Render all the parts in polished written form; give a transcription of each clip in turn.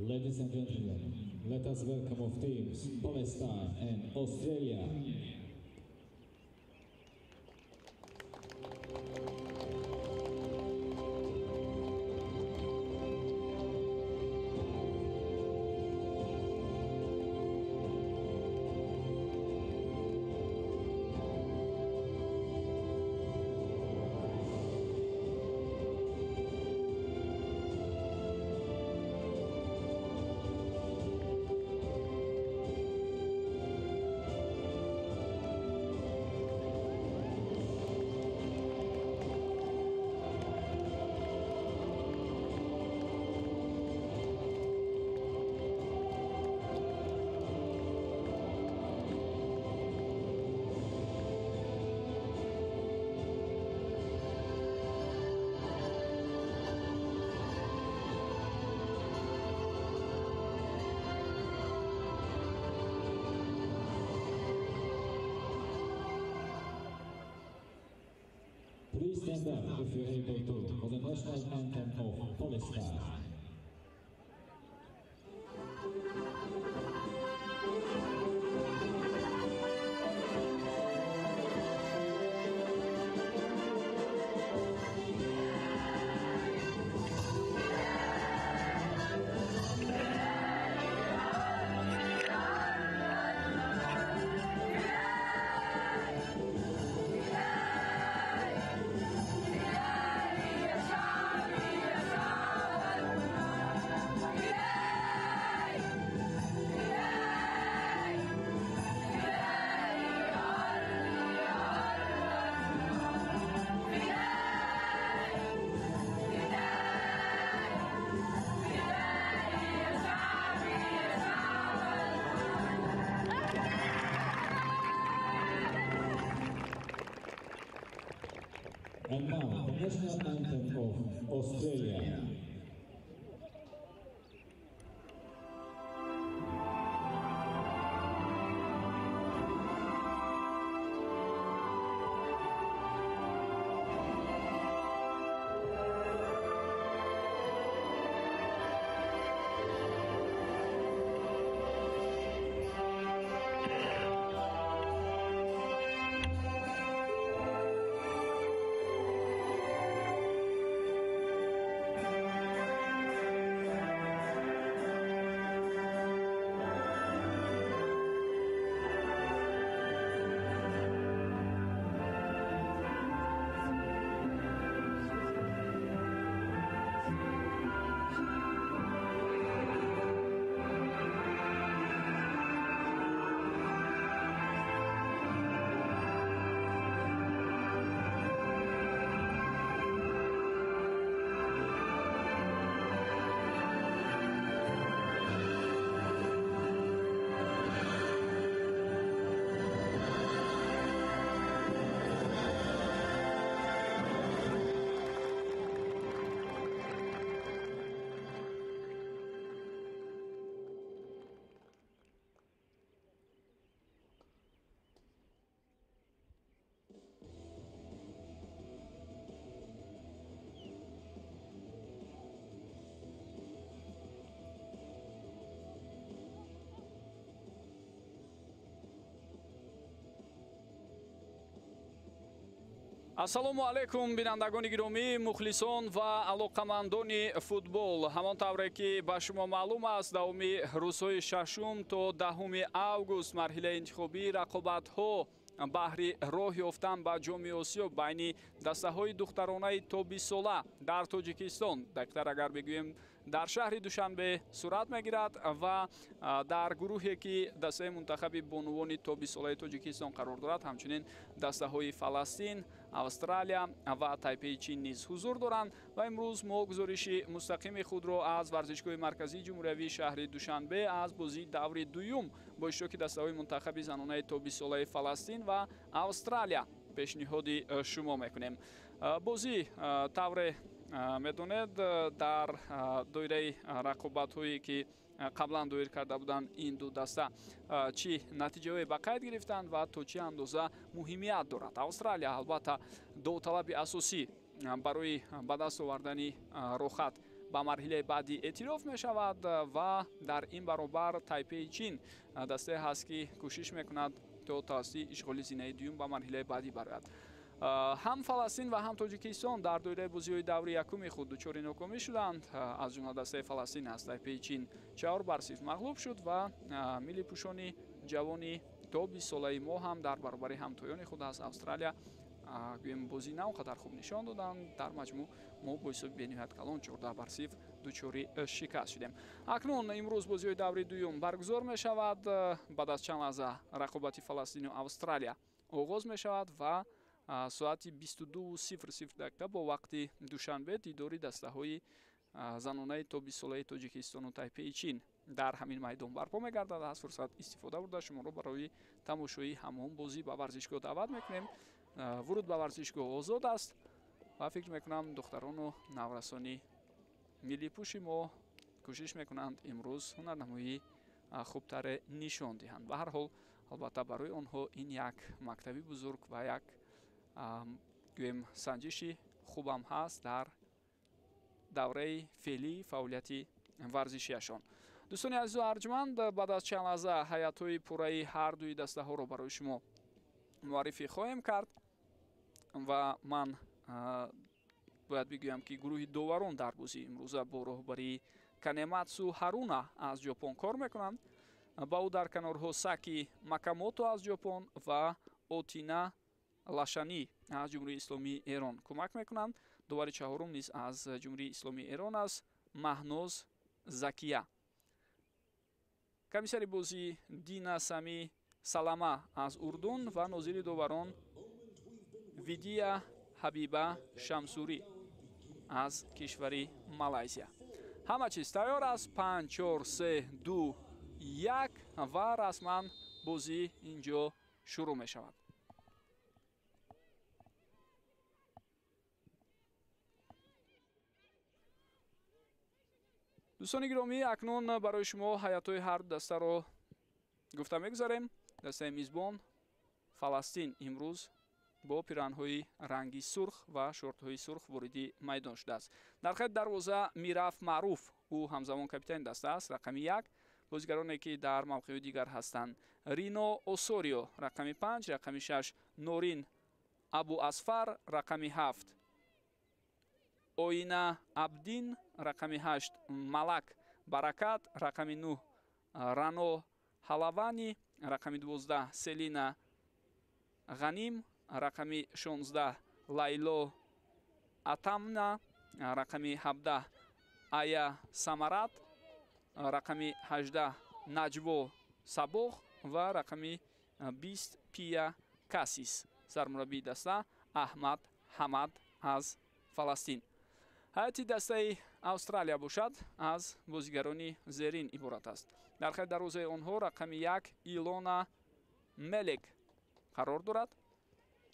Ladies and gentlemen, let us welcome of teams Palestine and Australia. Please stand up if you're able to for the national anthem of Palestine. And now, the national anthem of Australia. Ассалому алайкум, бинандагони гиромӣ, мухлисон ва алоқамандони футбол. Ҳамон тавре ки ба шумо маълум аст, давоми рӯзҳои 6 то 10 август марҳилаи интихобии рақобатҳо баҳри роҳ ёфтан ба Ҷоми Осиё байни дастаҳои духтаронаи то 20 сола дар Тоҷикистон, дақиқтар агар бигӯем, дар шаҳри Душанбе сурат мегирад ва дар гурӯҳе ки дастаи мунтахаби бонувони то 20 солаи Тоҷикистон қарор дорад, ҳамчунин дастаҳои Фаластин, Австралия ва Тайпеи Чин низ ҳузур доранд. Ва имрӯз мо гузориши мустақими худро аз варзишгоҳи марказии ҷумҳуриявии шаҳри Душанбе аз бозии даври дуюм бо иштироки дастаҳои мунтахаби занонаи то 20 солаи Фаластин ва Австралия пешниҳоди шумо мекунем. Бозӣ тавре медонед, дар доираи рақобатҳое ки қаблан доир карда буданд, ин ду даста чӣ натиҷаҳое ба қайд гирифтанд ва то чӣ андоза муҳимият дорад. Австралия албатта довталаби асосӣ барои ба даст овардани роҳат ба марҳилаи баъдӣ эътироф мешавад ва дар ин баробар Тайпеи Чин дастае ҳаст, ки кӯшиш мекунад то тавассути ишғоли зинаи дуюм ба марҳилаи баъдӣ барояд. Ҳам Фаластин ва ҳам Тоҷикистон дар доираи бозиҳои даври якуми худ дучори нокомӣ шуданд. Аз ҷумла дастаи Фаластин аз Тайпеи Чин 4-0 мағлуб шуд ва миллипӯшони ҷавони то 20 солаи мо ҳам дар баробари ҳамтоёни худ аз Австралия гӯем бозӣ на он қадар хуб нишон доданд. Дар маҷмӯъ мо бо ҳисоби бениҳоят калон 14-0 дучори шикаст шудем. Акнун имрӯз бозиҳои даври дуюм баргузор мешавад. Баъд аз чанд лаҳза рақобати Фаластину Австралия оғоз мешавад ва соати 22:00 дақиқа бо вақти Душанбе дидори дастаҳои занонаи то 20 солаи Тоҷикистону Тайпеи Чин дар ҳамин майдон барпо мегардад. Аз фурсат истифода бурда шуморо барои тамошои ҳамон бозӣ ба варзишгоҳ даъват мекунем. Вуруд ба варзишгоҳ озод аст ва фикр мекунам духтарону наврасони миллипӯши мо кӯшиш мекунанд имрӯз ҳунарнамоии хубтаре нишон диҳанд. Ба ҳар ҳол, албатта, барои онҳо ин як мактаби бузург ва як гӯем санҷиши хубам ҳаст дар давраи феълии фаъолияти варзишиашон. Дӯстони азизу арҷманд, баъд аз чанд лаҳза ҳайатҳои пурраи ҳар дуи дастаҳоро барои шумо муаррифӣ хоҳем кард ва ман бояд бигӯям, ки гурӯҳи доварон дар бозии имрӯза бо роҳбарии Канематсу Ҳаруна аз Ҷопон кор мекунанд. Ба ӯ дар канорҳо Саки Макамото аз Ҷопон ва Отина Лашанӣ аз Ҷумҳурии Исломии Эрон кӯмак мекунанд. Довари чаҳорум низ аз Ҷумҳурии Исломии Эрон аст, Маҳноз Закия. Комиссари бозӣ Дина Сами Салама аз Урдун ва нозири доварон Видия Ҳабиба Шамсурӣ аз кишвари Малайзия. Ҳама чиз тайёр аст. 5, 4, 3, 2, 1 ва расман бозӣ ин ҷо шурӯъ мешавад. Дӯстони гиромӣ, акнун барои шумо ҳайатҳои ҳар ду дастаро гуфта мегузарем. Дастаи мизбон Фаластин имрӯз бо пиранҳои ранги сурх ва шортҳои сурх вориди майдон шудааст. Дар хати дарвоза Мираф Маъруф, ӯ ҳамзамон капитани даста аст, рақами 1. Бозигароне ки дар мавқеъҳои дигар ҳастанд: Рино Осорио рақами 5, рақами 6 Норин Абу Асфар, рақами 7 Оина Абдин, рақами 8 Малак Баракат, рақами 9 Рано Ҳалавани, рақами 12 Селина Ғаним, рақами 16 Лайло Атамна, рақами 17 Ая Самарат, рақами 18 Наҷво Сабоғ ва рақами 20 Пия Касис. Сармураббии даста Аҳмад Ҳамад аз Фаластин. Ҳайати дастаи Австралия бошад аз бозигарони зерин иборат аст. Дар хати дарвозаи онҳо рақами 1 Илона Мелек қарор дорад.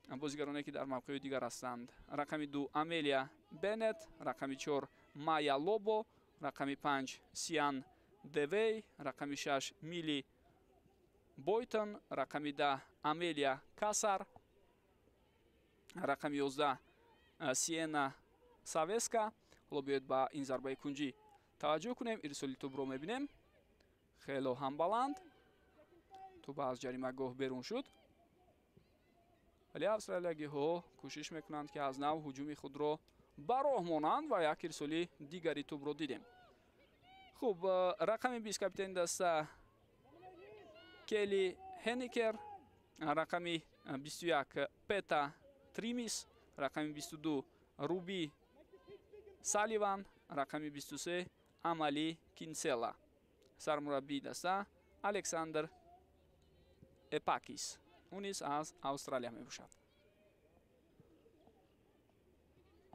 Бозигароне ки дар мавқеъҳои дигар ҳастанд: рақами 2 Амелия Бенет, рақами 4 Майя Лобо, рақами 5 Сиан Девей, рақами 6 Мили Бойтон, рақами 10 Амелия Касар, рақами 11 Сиена Савеска. Ҳоло биёед ба ин зарбаи кунҷӣ таваҷҷӯҳ кунем. Ирсоли тӯбро мебинем, хело ҳам баланд. Тӯб аз ҷаримагоҳ берун шуд, вале австралиягиҳо кӯшиш мекунанд, ки аз нав ҳуҷуми худро ба роҳ монанд ва як ирсоли дигари тӯбро дидем. Хуб, рақами 20 капитани даста Келли Ҳеникер, рақами 21 Пета Тримис, рақами 22 Руби Саливан, рақами 23 Амали Кинсела. Сармураббии даста Александр Эпакис, ӯ низ аз Австралия мебошад.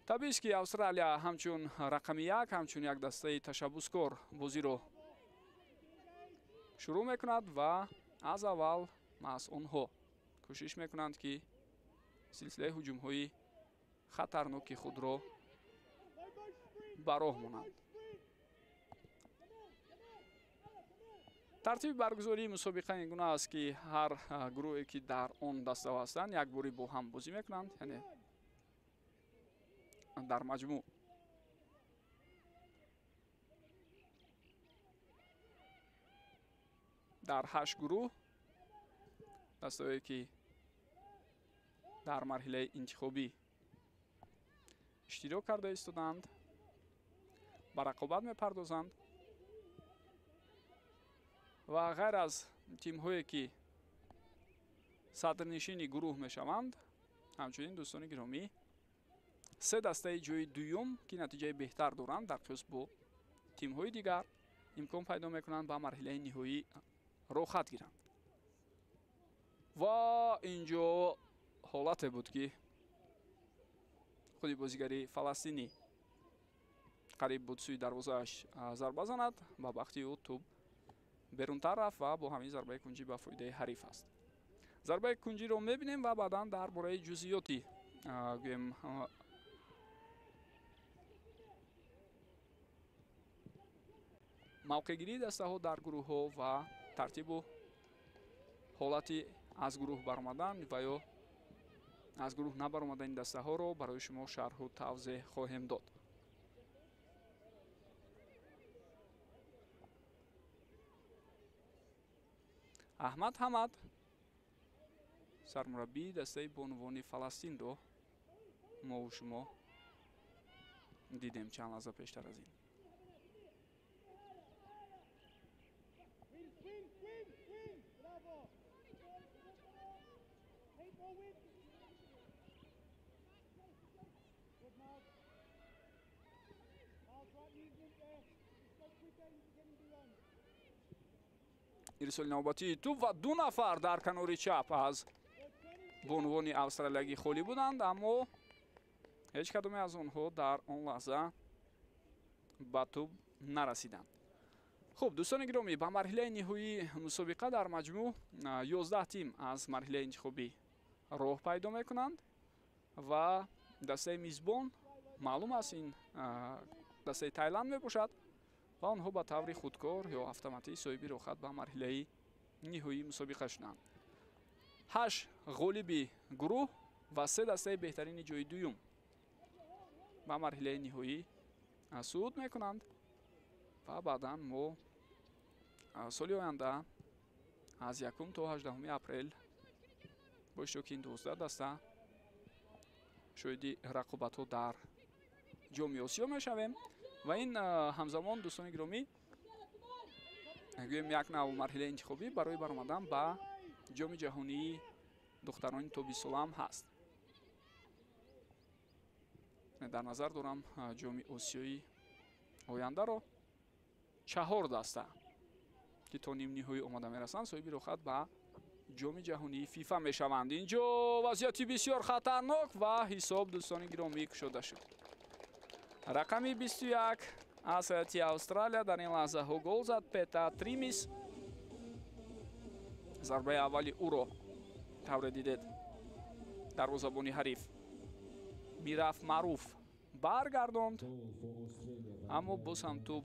Табиист, ки Австралия ҳамчун рақами 1, ҳамчун як дастаи ташаббускор бозиро шурӯъ мекунад ва аз аввал маҳз онҳо кӯшиш мекунанд, ки силсилаи ҳуҷумҳои хатарноки худро ба роҳ монанд. Тартиби баргузории мусобиқа ин гуна аст, ки ҳар гурӯҳе ки дар он дастаҳо ҳастанд як бори бо ҳам бозӣ мекунанд, яъне дар маҷмӯъ Дар 8 гурӯҳ дастаҳое ки дар марҳилаи интихобӣ иштирок карда истоданд ба рақобат мепардозанд ва ғайр аз тимҳое ки садрнишини гурӯҳ мешаванд, ҳамчунин дӯстони гиромӣ се дастаи ҷои дуюм ки натиҷаи беҳтар доранд дар қиёс бо тимҳои дигар имкон пайдо мекунанд ба марҳилаи ниҳоӣ роҳхат гиранд. Ва инҷо ҳолате буд ки худи бозигари фаластинӣ қариб буд сӯи дарвозааш зарба занад, ба бахти ӯ тӯб берунтар рафт ва бо ҳамин зарбаи кунҷӣ ба фоидаи ҳариф аст. Зарбаи кунҷиро мебинем ва баъдан дар бораи ҷузъиёти гӯем мавқеъгирии дастаҳо дар гурӯҳҳо ва тартибу ҳолати аз гурӯҳ баромадан ва ё аз гурӯҳ набаромадани дастаҳоро барои шумо шарҳу тавзеҳ хоҳем дод. Аҳмад Ҳамад сармураббии дастаи бонувони Фаластинро мову шумо дидем чанд лаҳза пештар аз ин. Ирсоли навбатии тӯб ва ду нафар дар канори чап аз бонувони австралиягӣ холӣ буданд, аммо ҳеҷ кадоме аз онҳо дар он лаҳза ба тӯб нарасиданд. Хуб, дӯстони гиромӣ, ба марҳилаи ниҳоии мусобиқа дар маҷмӯъ 11 тим аз марҳилаи интихобӣ роҳ пайдо мекунанд ва дастаи мизбон маълум аст, ин дастаи Тайланд мебошад ва онҳо ба таври худкор ё автоматӣ соҳиби роҳхат ба марҳилаи ниҳоии мусобиқа шуданд. 8 ғолиби гурӯҳ ва 3 дастаи беҳтарини ҷои дуюм ба марҳилаи ниҳоӣ суъуд мекунанд ва баъдан мо соли оянда аз 1 то 18 апрел бо иштироки ин 12 даста шоҳиди рақобатҳо дар ҷоми Осиё мешавем. Ва ин ҳамзамон дӯстони гиромӣ гӯем як нав марҳилаи интихобӣ барои баромадан ба ҷоми ҷаҳонии духтарони то 20 солаам ҳаст. Дар назар дорам ҷоми Осиёи ояндаро 4 даста ки то нимниҳоӣ омода мерасанд соҳиби роҳхат ба ҷоми ҷаҳонии ФИФА мешаванд. Инҷо вазъияти бисёр хатарнок ва ҳисоб дӯстони гиромӣ кушода шуд. Рақами 21 аз ҳайати Австралия дар ин лаҳзаҳо гол зад Пета Тримис. Зарбаи аввали ӯро тавре дидед дарвозабони ҳариф Мираф Маъруф баргардонд, аммо боз ҳам тӯб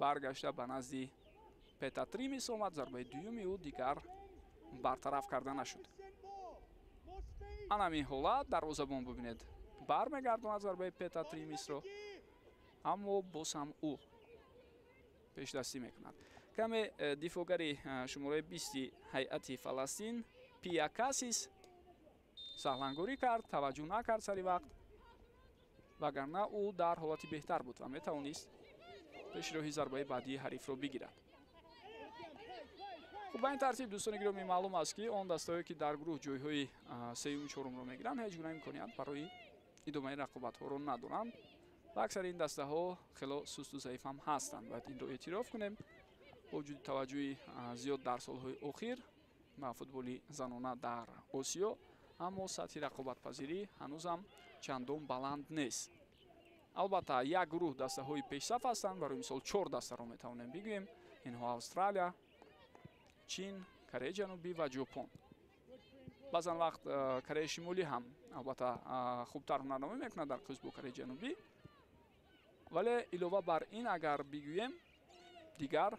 баргашта ба назди Пета Тримис омад. Зарбаи дуюми ӯ дигар бартараф карда нашуд. Ана ҳамин ҳолат дарвозабон бубинед бармегардонад зарбаи Пета Тримисро, аммо боз ҳам ӯ пешдастӣ мекунад. Каме дифоъгари шумораи 20 ҳайати Фаластин Пия Касис саҳлангорӣ кард, таваҷҷӯҳ накард сари вақт, вагарна ӯ дар ҳолати беҳтар буд ва метавонист пешроҳи зарбаи баъдии ҳарифро бигирад. Хуб, ба ин тартиб дӯстони гиромӣ маълум аст ки он дастаҳое ки дар гурӯҳ ҷойҳои сеюму чорумро мегиранд ҳеҷ гуна имконият барои идомаи рақобатҳоро надоранд ва аксари ин дастаҳо хело сусту заиф ҳам ҳастанд. Бояд инро эътироф кунем. Бо вуҷуди таваҷҷӯҳи зиёд дар солҳои охир ба футболи занона дар Осиё, аммо сатҳи рақобатпазирӣ ҳанӯзам чандон баланд нест. Албатта як гурӯҳ дастаҳои пешсаф ҳастанд, барои мисол 4 дастаро метавонем бигӯем. Инҳо Австралия, Чин, Кореяи Ҷанубӣ ва Ҷопон. Баъзан вақт Кореяи Шимолӣ ҳам албатта хубтар ҳунарнамоӣ мекунад дар қиёс бо Кореяи Ҷанубӣ, вале илова бар ин агар бигӯем дигар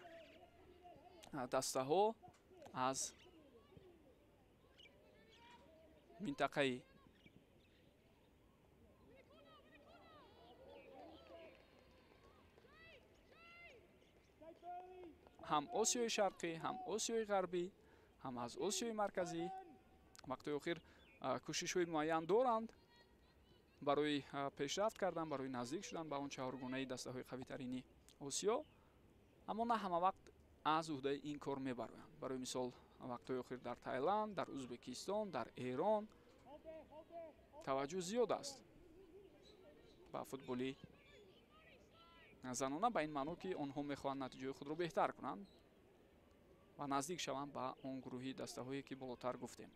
дастаҳо аз минтақаи Ҳам Осиёи Шарқӣ, ҳам Осиёи Ғарбӣ, ҳам аз Осиёи Марказӣ вақтҳои охир кӯшишҳои муайян доранд барои пешрафт кардан, барои наздик шудан ба он чаҳоргунаи дастаҳои қавитарини Осиё, аммо на ҳама вақт аз уҳдаи ин кор мебароянд. Барои мисол, вақтҳои охир дар Таиланд, дар Ӯзбекистон, дар Эрон таваҷҷӯҳ зиёд аст ба футболи занона, ба ин маъно ки онҳо мехоҳанд натиҷаҳои худро беҳтар кунанд ва наздик шаванд ба он гурӯҳи дастаҳое ки болотар гуфтем,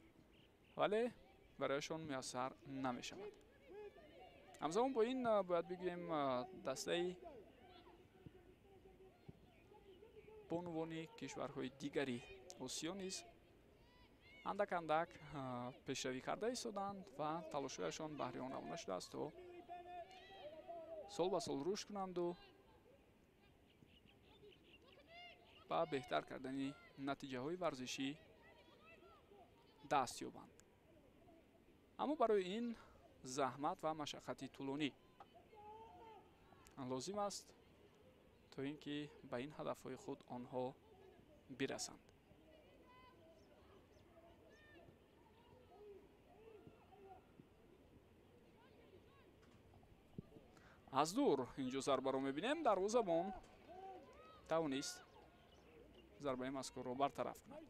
вале барояшон муяссар намешавад. Ҳамзамон бо ин бояд бигӯем, дастаи бонувони кишварҳои дигари Осиё низ андак андак пешравӣ карда истоданд ва талошҳояшон баҳри он равона шудааст то сол ба сол рушд кунанду ба беҳтар кардани натиҷаҳои варзишӣ даст ёбанд. Аммо барои ин заҳмат ва машаққати тӯлонӣ лозим аст то ин ки ба ин ҳадафҳои худ онҳо бирасанд. Аз дур инҷо зарбаро мебинем, дарвозабон тавонист зарбаи мазкурро бартараф кунад.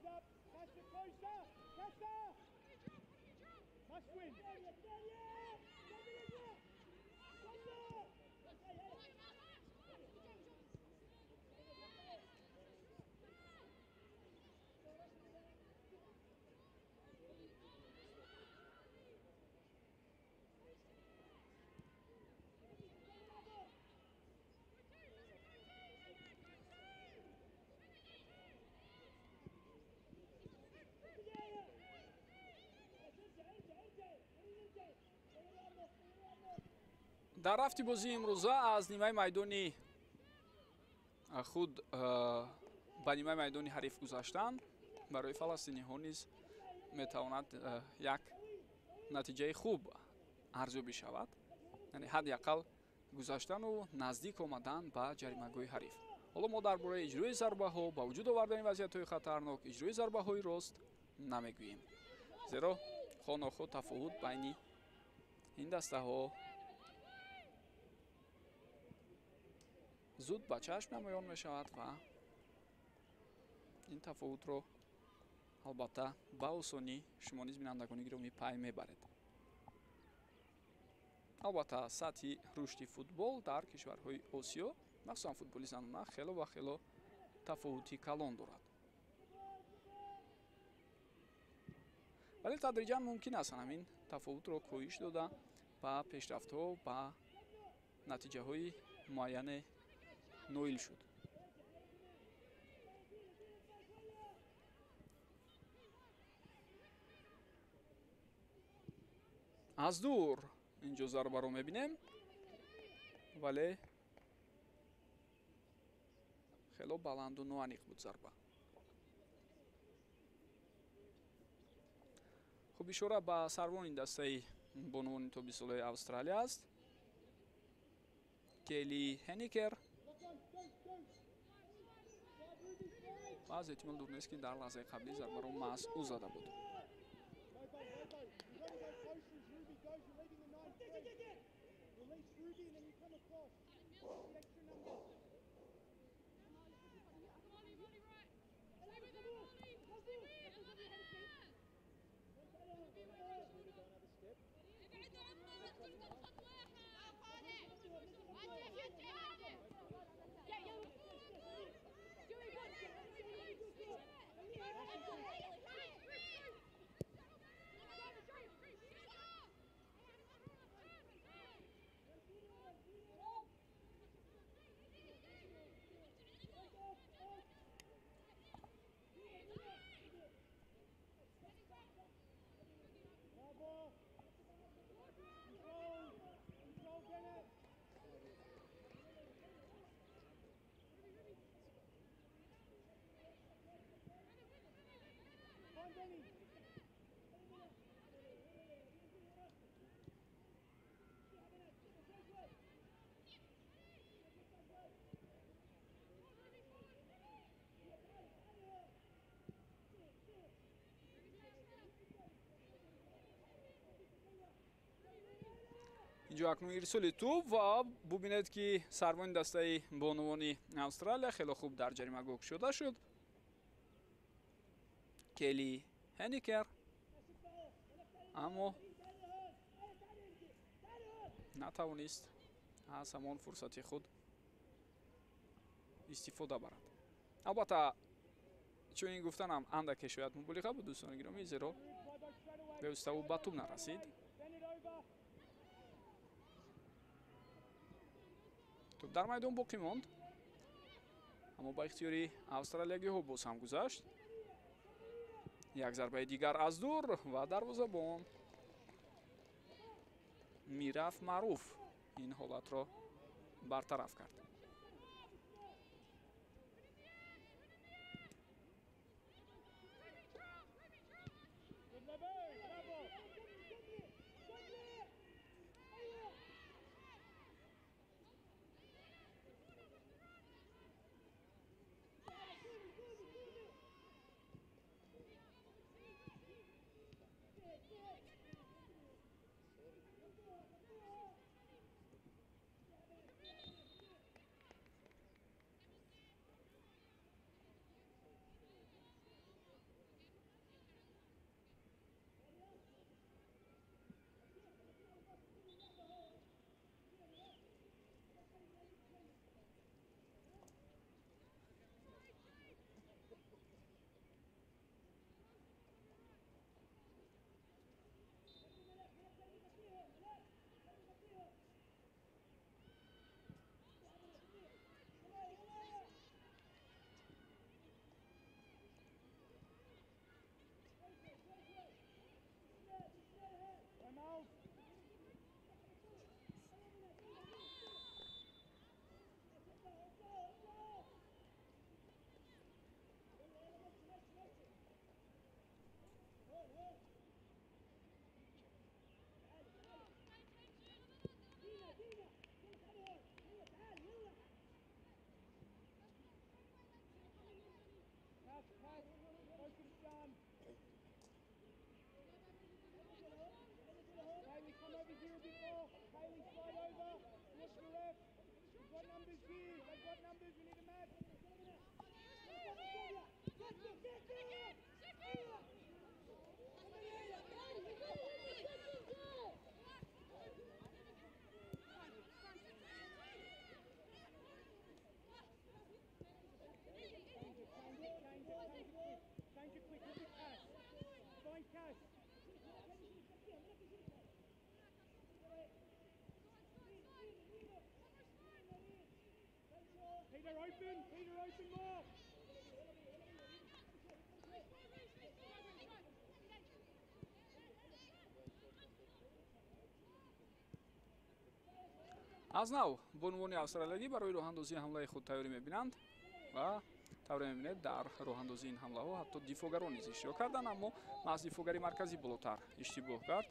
Дар рафти бозии имрӯза аз нимаи майдони худ ба нимаи майдони ҳариф гузаштан барои фаластиниҳо низ метавонад як натиҷаи хуб арзёбӣ шавад, яъне ҳадди ақал гузаштану наздик омадан ба ҷаримагоҳи ҳариф. Ҳоло мо дар бораи иҷрои зарбаҳо, ба вуҷуд овардани вазъиятҳои хатарнок, иҷрои зарбаҳои рост намегӯем, зеро хонохо тафовут байни ин дастаҳо зуд ба чашм намоён мешавад ва ин тафовутро албатта ба осонӣ шумо низ, бинандагони гиромӣ, пай мебаред. Албатта, сатҳи рушди футбол дар кишварҳои Осиё, махсусан футболи занона, хело ва хело тафовути калон дорад, вале тадриҷан мумкин аст ҳамин тафовутро коҳиш дода ба пешрафтҳо, ба натиҷаҳои муайяне ноил шуд. Аз дур инҷо зарбаро мебинем, вале хело баланду ноаниқ буд зарба. Хуб, ишора ба сарвони дастаи бонувони то бистсолаи Австралия аст, Келли Ҳеникер. Ва аз эҳтимол дур нест, ки дар лаҳзаи қаблӣ зарбаро маҳз ӯ зада буд. Инҷо акнун ирсоли тӯб ва бубинед, ки сарвони дастаи бонувони Австралия хеле хуб дар ҷаримагоҳ кушода шуд. Келли Ҳеникер, аммо натавонист аз ҳамон фурсати худ истифода барад. Албатта, чунин гуфтанам андаке шояд муболиға буд, дӯстони гиромӣ, зеро бевосита ӯ ба тӯб нарасид. Тӯб дар майдон боқӣ монд, аммо ба ихтиёри австралиягиҳо боз ҳам гузашт. Як зарбаи дигар аз дур ва дарвозабон Мираф Маъруф ин ҳолатро бартараф кард. Аз нав бонувони австралиягӣ барои роҳандозии ҳамлаи худ тайёрӣ мебинанд ва тавре мебинед, дар роҳандозии ин ҳамлаҳо ҳатто дифоъгарон низ иштирок карданд, аммо маҳз дифоъгари марказӣ болотар иштибоҳ кард.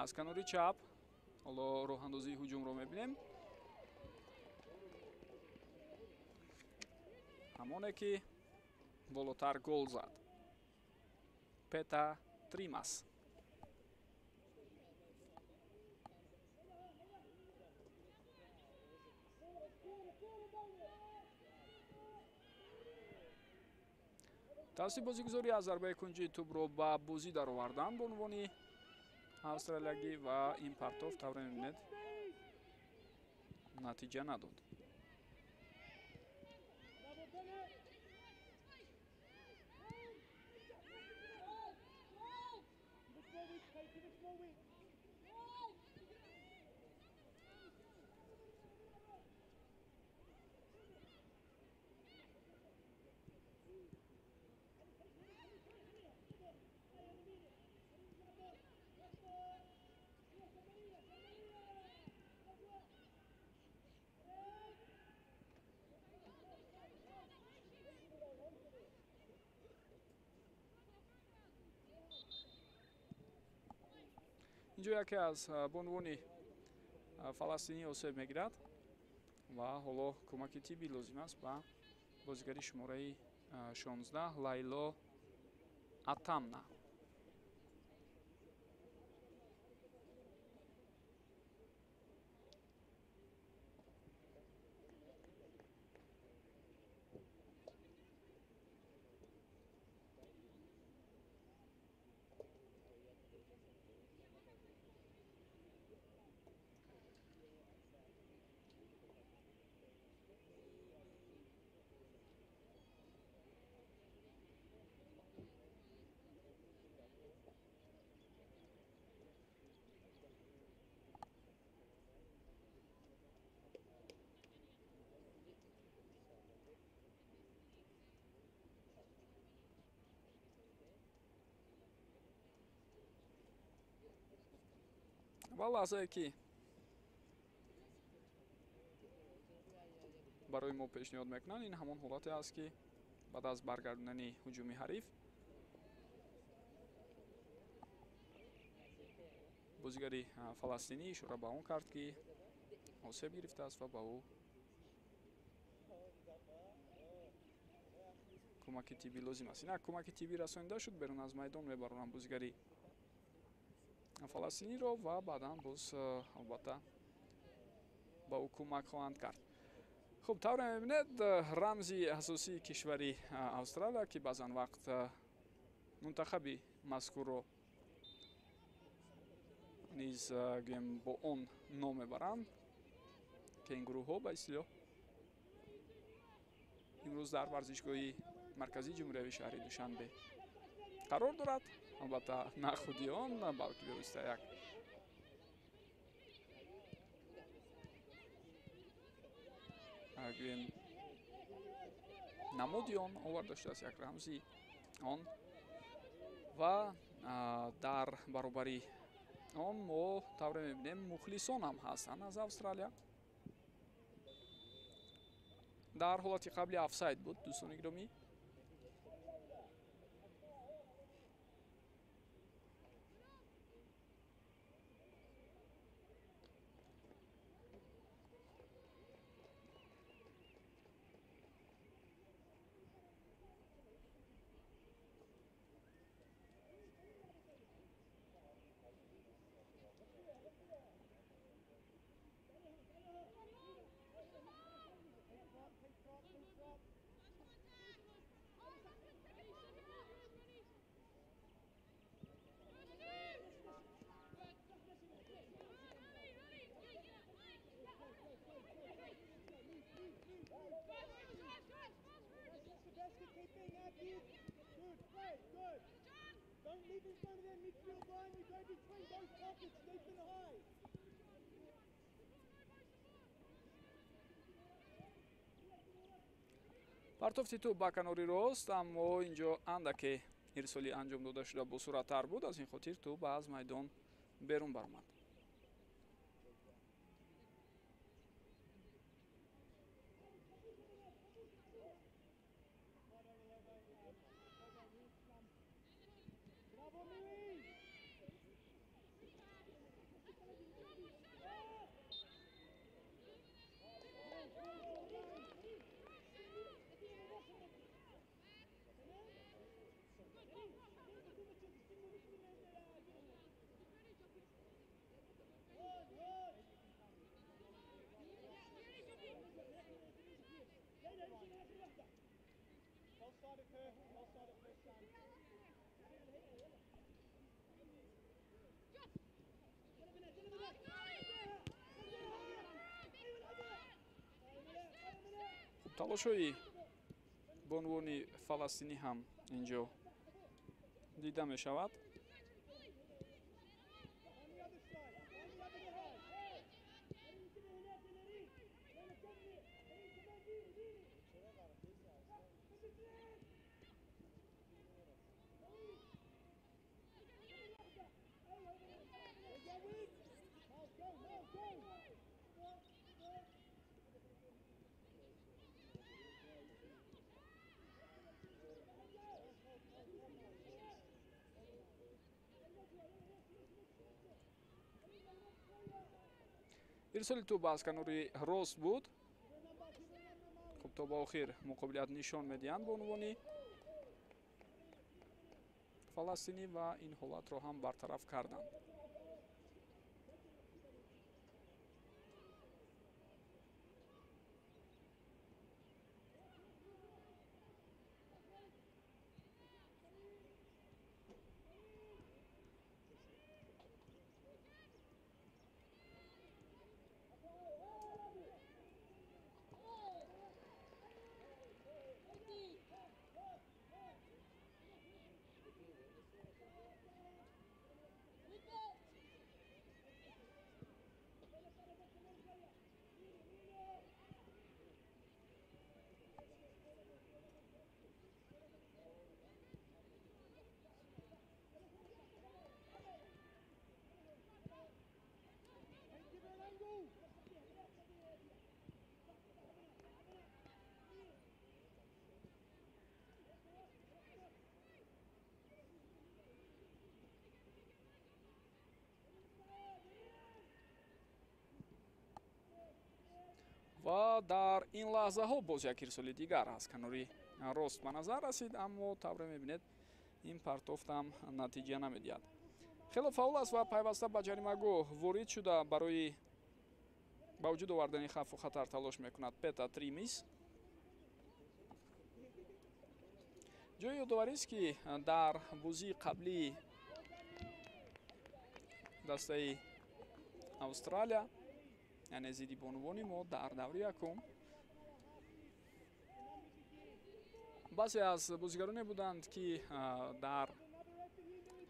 Аз канори чап ҳоло роҳандозии ҳуҷумро мебинем. Ҳамоне ки болотар гол зад, Пета Тримас. Тавассути бозигузорӣ аз зарбаи кунҷии тӯбро ба бозӣ даровардан бонувони австралиягӣ ва ин партов тавре мебинед натиҷа надод. Инҷо яке аз бонувони фаластинӣ осеб мегирад ва ҳоло кӯмаки тиббӣ лозим аст ба бозигари шумораи 16 Лайло Атамна. Ва лаҳзае ки барои мо пешниҳод мекунанд, ин ҳамон ҳолате аст, ки баъд аз баргардонани ҳуҷуми ҳариф бозигари фаластинӣ ишора ба он кард, ки осеб гирифтааст ва ба ӯ кӯмаки тиббӣ лозим аст. Инак кӯмаки тиббӣ расонида шуд, берун аз майдон мебаронанд бозигари фаластиниро ва баъдан боз албатта ба ӯ кӯмак хоҳанд кард. Хуб, тавре мебинед, рамзи асосии кишвари Австралия, ки баъзан вақт мунтахаби мазкурро низ гӯем бо он ном мебаранд, кенгуруҳо ба истилоҳ, имрӯз дар варзишгоҳи марказии ҷумҳуриявии шаҳри Душанбе қарор дорад. Албатта на худи он, балки бевосита як гӯем намуди он оварда шудааст, як рамзи он, ва дар баробари он мо тавре мебинем мухлисон ҳам ҳастанд аз Австралия. Дар ҳолати қабли офсайд буд, дӯстони гиромӣ. Партофти тӯб ба канори рост, аммо инҷо андаке ирсоли анҷом дода шуда босуръаттар буд, аз ин хотир тӯб аз майдон берун баромад. Талошҳои бонувони фаластинӣ ҳам инҷо дида мешавад. Ирсоли тӯб аз канори рост буд. Хуб, то ба охир муқобилият нишон медиҳанд бонувони фаластинӣ ва ин ҳолатро ҳам бартараф карданд. Ва дар ин лаҳзаҳо боз як ирсоли дигар аз канори рост ба назар расид, аммо тавре мебинед ин партофт ҳам натиҷа намедиҳад. Хеле фаъол аст ва пайваста ба ҷаримагоҳ ворид шуда барои ба вуҷуд овардани хавфу хатар талош мекунад Пета Тримис. Ҷои ёдоварист, ки дар бозии қаблии дастаи Австралия, яъне зидди бонувони мо дар даври якум, баъзе аз бозигароне буданд, ки дар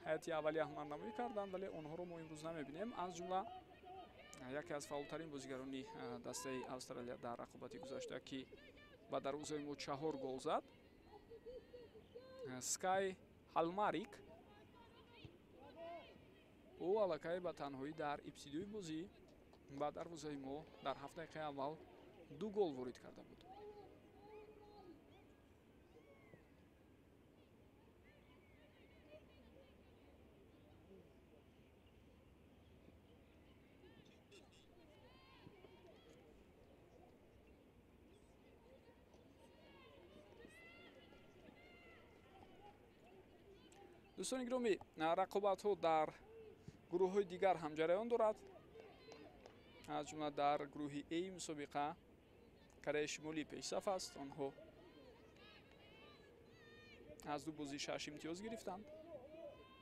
ҳайати аввалия ҳунарнамоӣ карданд, вале онҳоро мо имрӯз намебинем. Аз ҷумла яке аз фаъолтарин бозигарони дастаи Австралия дар рақобати гузашта, ки ба дарвозаи мо 4 гол зад, Скай Ҳалмарик, ӯ аллакай ба танҳоӣ дар ибтидои бозӣ ба дарвозаи мо дар 7 дақиқаи аввал 2 гол ворид карда буд. Дӯстони гиромӣ, рақобатҳо дар гурӯҳҳои дигар ҳам ҷараён дорад. Аз ҷумла дар гурӯҳи А мусобиқа Кореяи Шимолӣ пешсаф аст. Онҳо аз 2 бозӣ 6 имтиёз гирифтанд.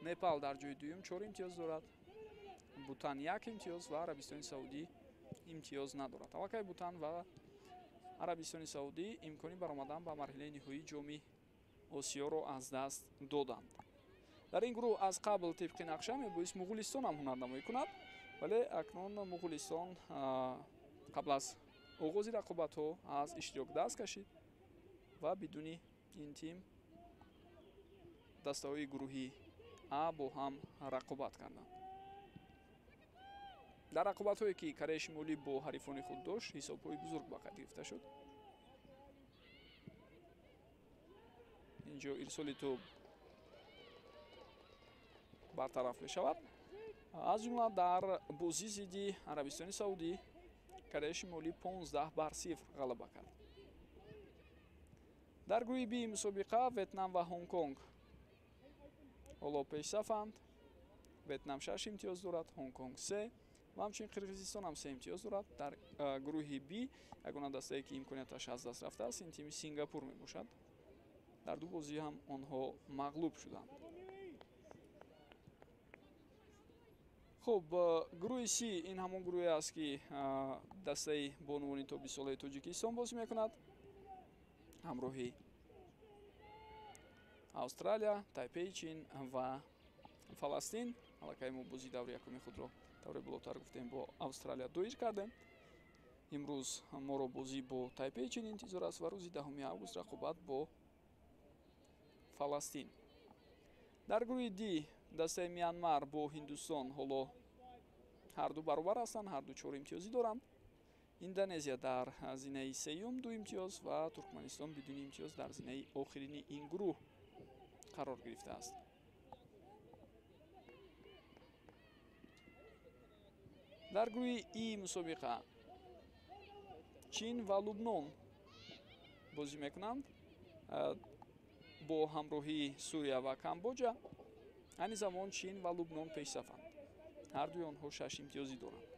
Непал дар ҷои дуюм 4 имтиёз дорад, Бутан 1 имтиёз ва Арабистони Саудӣ имтиёз надорад. Аллакай Бутан ва Арабистони Саудӣ имкони баромадан ба марҳилаи ниҳоии ҷоми Осиёро аз даст доданд. Дар ин гурӯҳ аз қабл тибқи нақша мебоист Муғулистон ҳам ҳунарнамоӣ кунад, вале акнун Муғулистон қабл аз оғози рақобатҳо аз иштирок даст кашид ва бидуни ин тим дастаҳои гурӯҳи А бо ҳам рақобат карданд. Дар рақобатҳое ки Кореяи Шимолӣ бо ҳарифони худ дошт, ҳисобҳои бузург ба қайд гирифта шуд. Инҷо ирсоли тӯб бартараф мешавад. Аз ҷумла дар бозӣ зидди Арабистони Саудӣ Кореяи Шимолӣ 15-0 ғалаба кард. Дар гурӯҳи Б мусобиқа Ветнам ва Ҳонконг ҳоло пешсафанд. Ветнам 6 имтиёз дорад, Ҳонконг 3 ва ҳамчунин Қирғизистон ҳам 3 имтиёз дорад. Дар гурӯҳи Б ягона дастае ки имконияташ аз даст рафтааст, ин тими Сингапур мебошад. Дар 2 бозӣ ҳам онҳо мағлуб шуданд. Хуб, гурӯҳи С ин ҳамон гурӯҳе аст, ки дастаи бонувони то 20 солаи Тоҷикистон бозӣ мекунад ҳамроҳи Австралия, Тайпеи Чин ва Фаластин. Аллакай мо бозии даври якуми худро тавре болотар гуфтем бо Австралия доир кардем. Имрӯз моро бозӣ бо Тайпеи Чин интизор аст ва рӯзи 10 август рақобат бо Фаластин. Дар гурӯҳи Д дастаи Мянмар бо Ҳиндустон ҳоло ҳарду баробар ҳастанд, ҳарду 4 имтиёзӣ доранд. Индонезия дар зинаи сеюм 2 имтиёз ва Туркманистон бидуни имтиёз дар зинаи охирини ин гурӯҳ қарор гирифтааст. Дар гурӯҳи И мусобиқа Чин ва Лубнон бозӣ мекунанд бо ҳамроҳии Сурия ва Камбоҷа. Айни замон Чин ва Лубнон пешсафанд. Ҳардуи онҳо 6 имтиёзӣ доранд.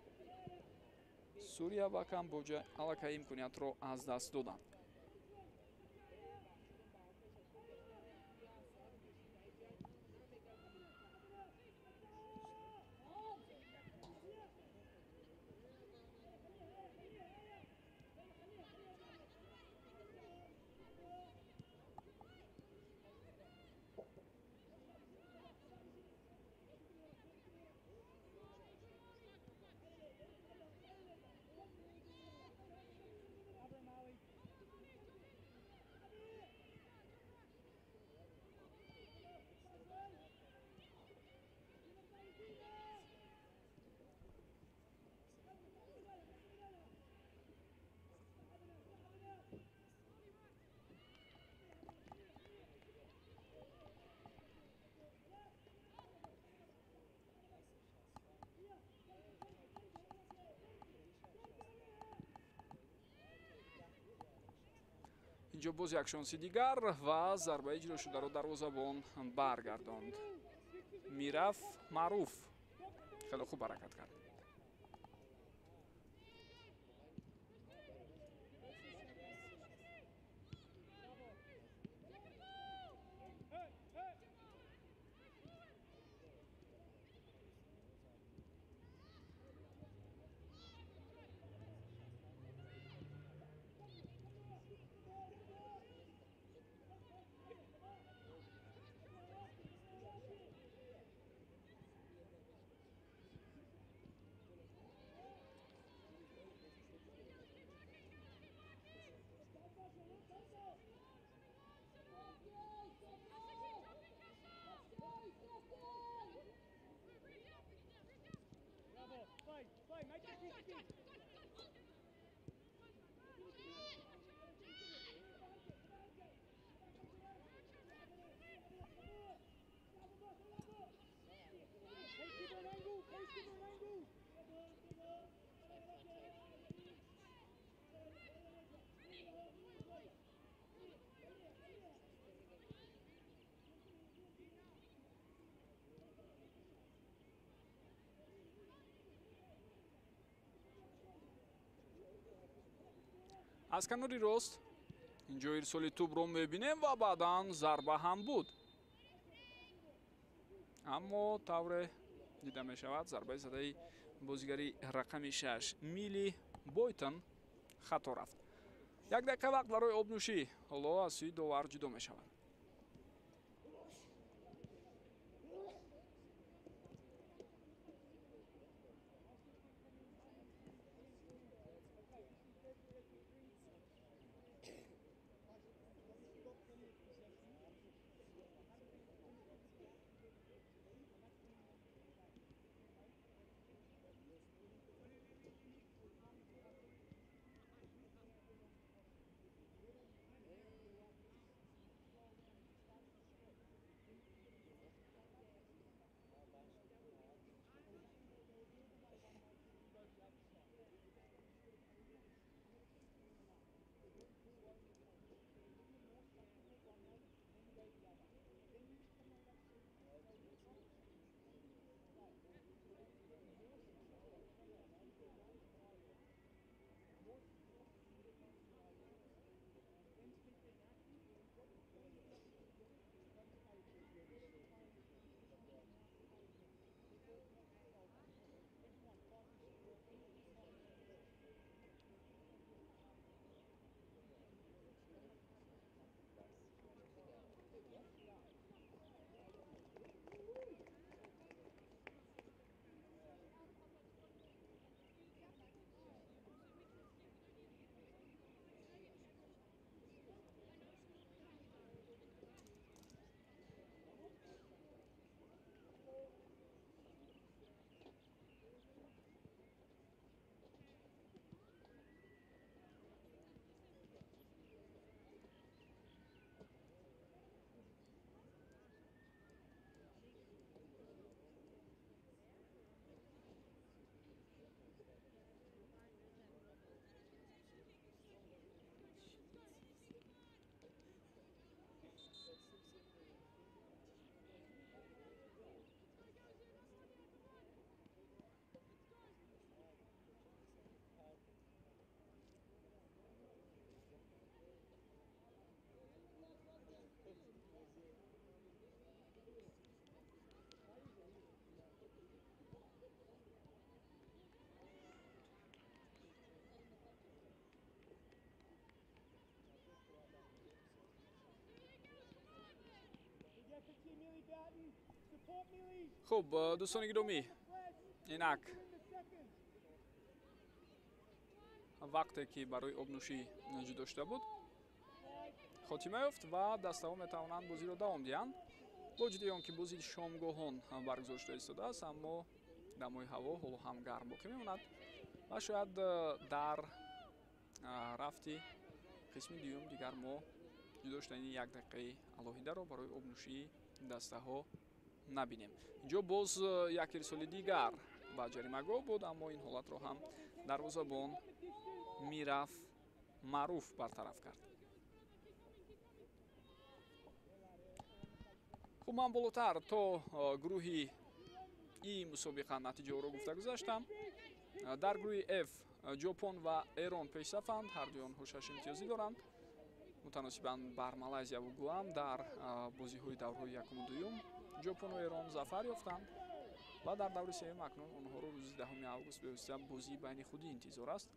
Сурия ва Камбоҷа аллакай имкониятро аз даст доданд. Инҷо боз як шонси дигар ва зарбаи иҷрошударо дарвозабон баргардонд. Мираф Маъруф хеле хуб ҳаракат кард. Аз канори рост инҷо ирсоли тӯбро мебинем ва баъдан зарба ҳам буд. Аммо тавре дида мешавад, зарбаи задаи бозигари рақами 6 Мили Бойтон хато рафт. Як дақиқа вақт барои обнӯшӣ ҳоло аз сӯи довар ҷудо мешавад. Хуб, дӯстони гиромӣ, инак вақте ки барои обнӯшӣ ҷудо шуда буд хотима ёфт ва дастаҳо метавонанд бозиро давом диҳанд. Бо вуҷуди он ки бозии шомгоҳон баргузор шуда истодааст, аммо дамои ҳаво ҳоло ҳам гарм боқӣ мемонад ва шояд дар рафти қисми дуюм дигар мо ҷудо шудани як дақиқаи алоҳидаро барои обнӯшии дастаҳо набинем. Инҷо боз як ирсоли дигар ба ҷаримагоҳ буд, аммо ин ҳолатро ҳам дарвозабон Мираф Маъруф бартараф кард. Хуб, ман болотар то гурӯҳи И мусобиқа натиҷаҳоро гуфта гузаштам. Дар гурӯҳи Ф Ҷопон ва Эрон пешсафанд, ҳардуи онҳо 6 имтиёзӣ доранд. Мутаносибан бар Малайзия ва Гуам дар бозиҳои даврҳои якуму дуюм Ҷопону Эрон зафар ёфтанд ва дар даври сеюм акнун онҳоро рӯзи 10 август бевосита бозии байни худӣ интизор аст.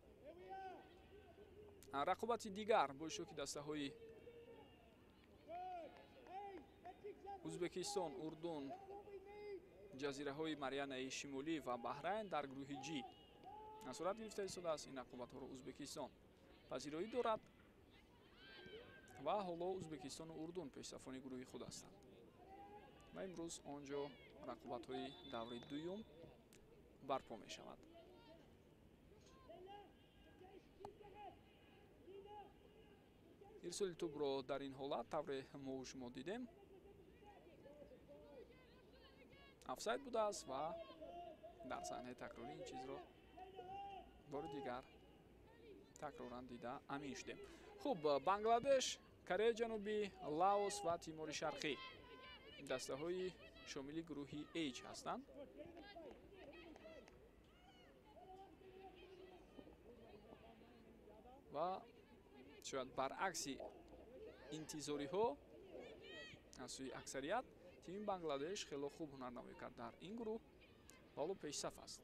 Рақобати дигар бо иштироки дастаҳои Узбекистон, Урдун, ҷазираҳои Марианаи Шимолӣ ва Баҳрайн дар гурӯҳи Ҷ сурат гирифта истодааст. Ин рақобатҳоро Узбекистон пазироӣ дорад ва ҳоло Узбекистону Урдун пешсафони гурӯҳи худ ҳастанд ва имрӯз он ҷо рақобатҳои даври дуюм барпо мешавад. Ирсоли тӯбро дар ин ҳолат тавре мо шумо дидем офсайд будааст ва дар саҳнаи такрорӣ ин чизро бори дигар такроран дида амин шудем. Хуб, Бангладеш, Кореяи Ҷанубӣ, Лаос ва Тимори Шарқӣ дастаҳои шомили гурӯҳи H ҳастанд. Ва шояд баръакси интизориҳо аз сӯи аксарият тими Бангладеш хело хуб ҳунарнамоӣ кард дар ин гурӯҳ ва ҳоло пешсаф аст.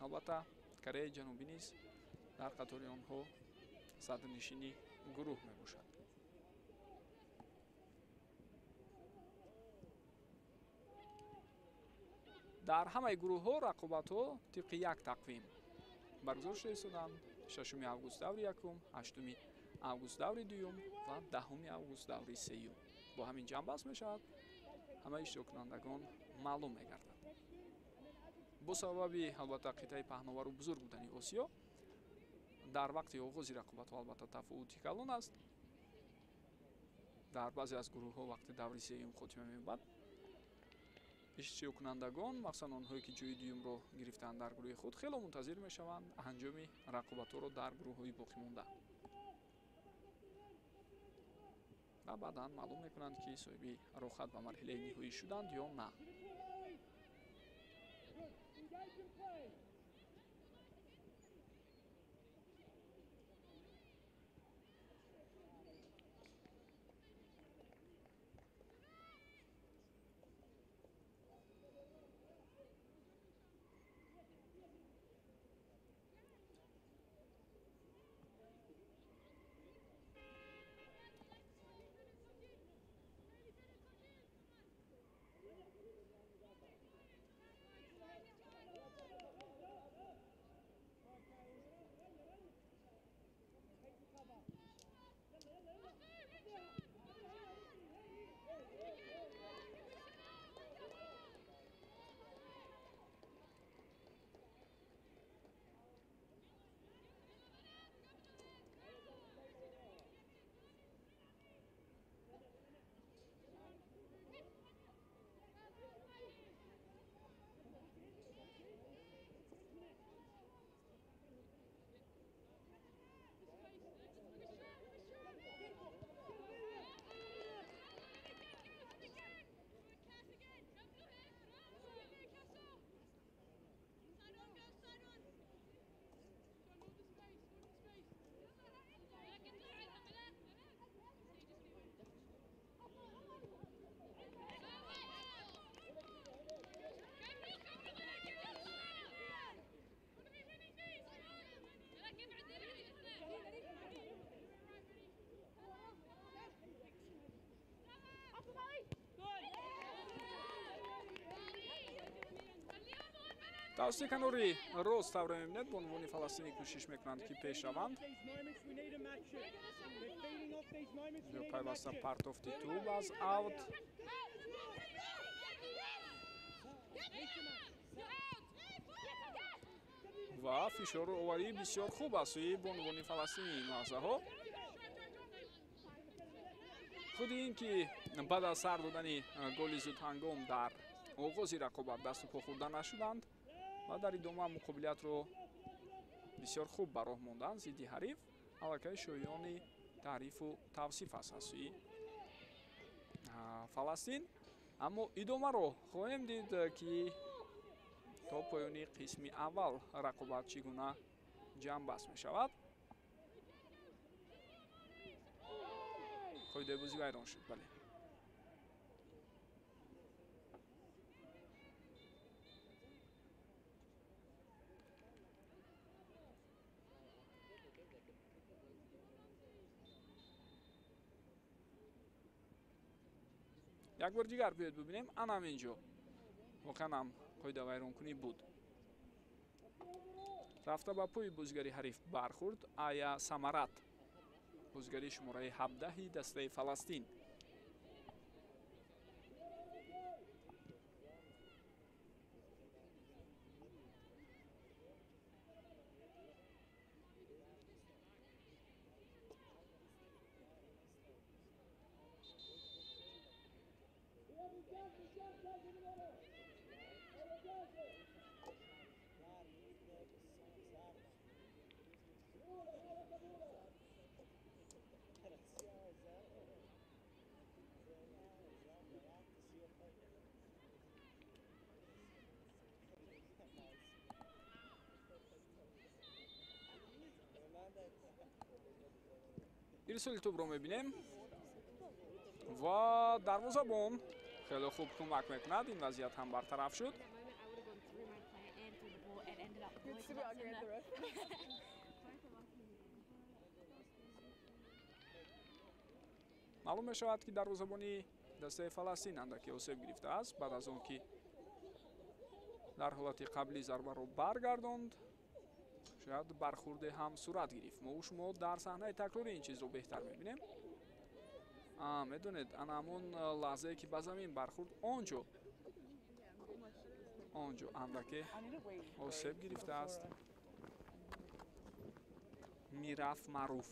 Албатта Кореяи Ҷанубӣ низ дар қатори онҳо садрнишини гурӯҳ мебошад. Дар ҳамаи гурӯҳҳо рақобатҳо тибқи як тақвим баргузор шуда истоданд. 6 август даври якум, 8 август даври дуюм ва 10 август даври сеюм. Бо ҳамин ҷамъбаст мешавад, ҳамаи иштироккунандагон маълум мегардад. Бо сабаби албатта қитъаи паҳновару бузург будани Осиё дар вақти оғози рақобатҳо албатта тафовути калон аст. Дар баъзе аз гурӯҳҳо вақти даври сеюм хотима меёбад, иштироккунандагон, махсусан онҳое ки ҷои дуюмро гирифтаанд дар гурӯҳи худ, хело мунтазир мешаванд анҷоми рақобатҳоро дар гурӯҳҳои боқимонда ва баъдан маълум мекунанд ки соҳиби роҳхат ба марҳилаи ниҳоӣ шуданд ё на. Тавассути канори рост тавре мебинед, бонувони фаластинӣ кӯшиш мекунанд, ки пеш раванд. Пайваста партофти тӯб аз аут. Ва фишору оварӣ бисёр хуб аз сӯи бонувони фаластинӣ ин лаҳзаҳо. Худи ин ки баъд аз сар додани голи зудҳангом дар оғози рақобат дасту по хӯрда нашуданд ва дар идома муқобилиятро бисёр хуб ба роҳ монданд зидди ҳариф, аллакай шоёни таърифу тавсиф аст аз сӯи Фаластин. Аммо идомаро хоҳем дид, ки то поёни қисми аввал рақобат чӣ гуна ҷамъбаст мешавад. Қоидаи бозӣ вайрон шуд, бале. Як бор дигар биёед бибинем. Ана ҳамин ҷо воқеан ҳам қоида вайронкунӣ буд. Рафта ба пои бозигари ҳариф бархӯрд Ая Самарат, бозигари шумораи 17 дастаи Фаластин. Ирсоли тӯбро мебинем ва дарвозабон хеле хуб кӯмак мекунад. Ин вазъият ҳам бартараф шуд. Маълум мешавад, ки дарвозабони дастаи Фаластин андаке осеб гирифтааст баъд аз он ки дар ҳолати қаблӣ зарбаро баргардонд. Шояд бархӯрде ҳам сурат гирифт. Мо шумо дар саҳнаи такрори ин чизро беҳтар мебинем. Медонед, ана ҳамон лаҳзае ки ба замин бархӯрд, онҷо андаке осеб гирифтааст. Мираф Маъруф.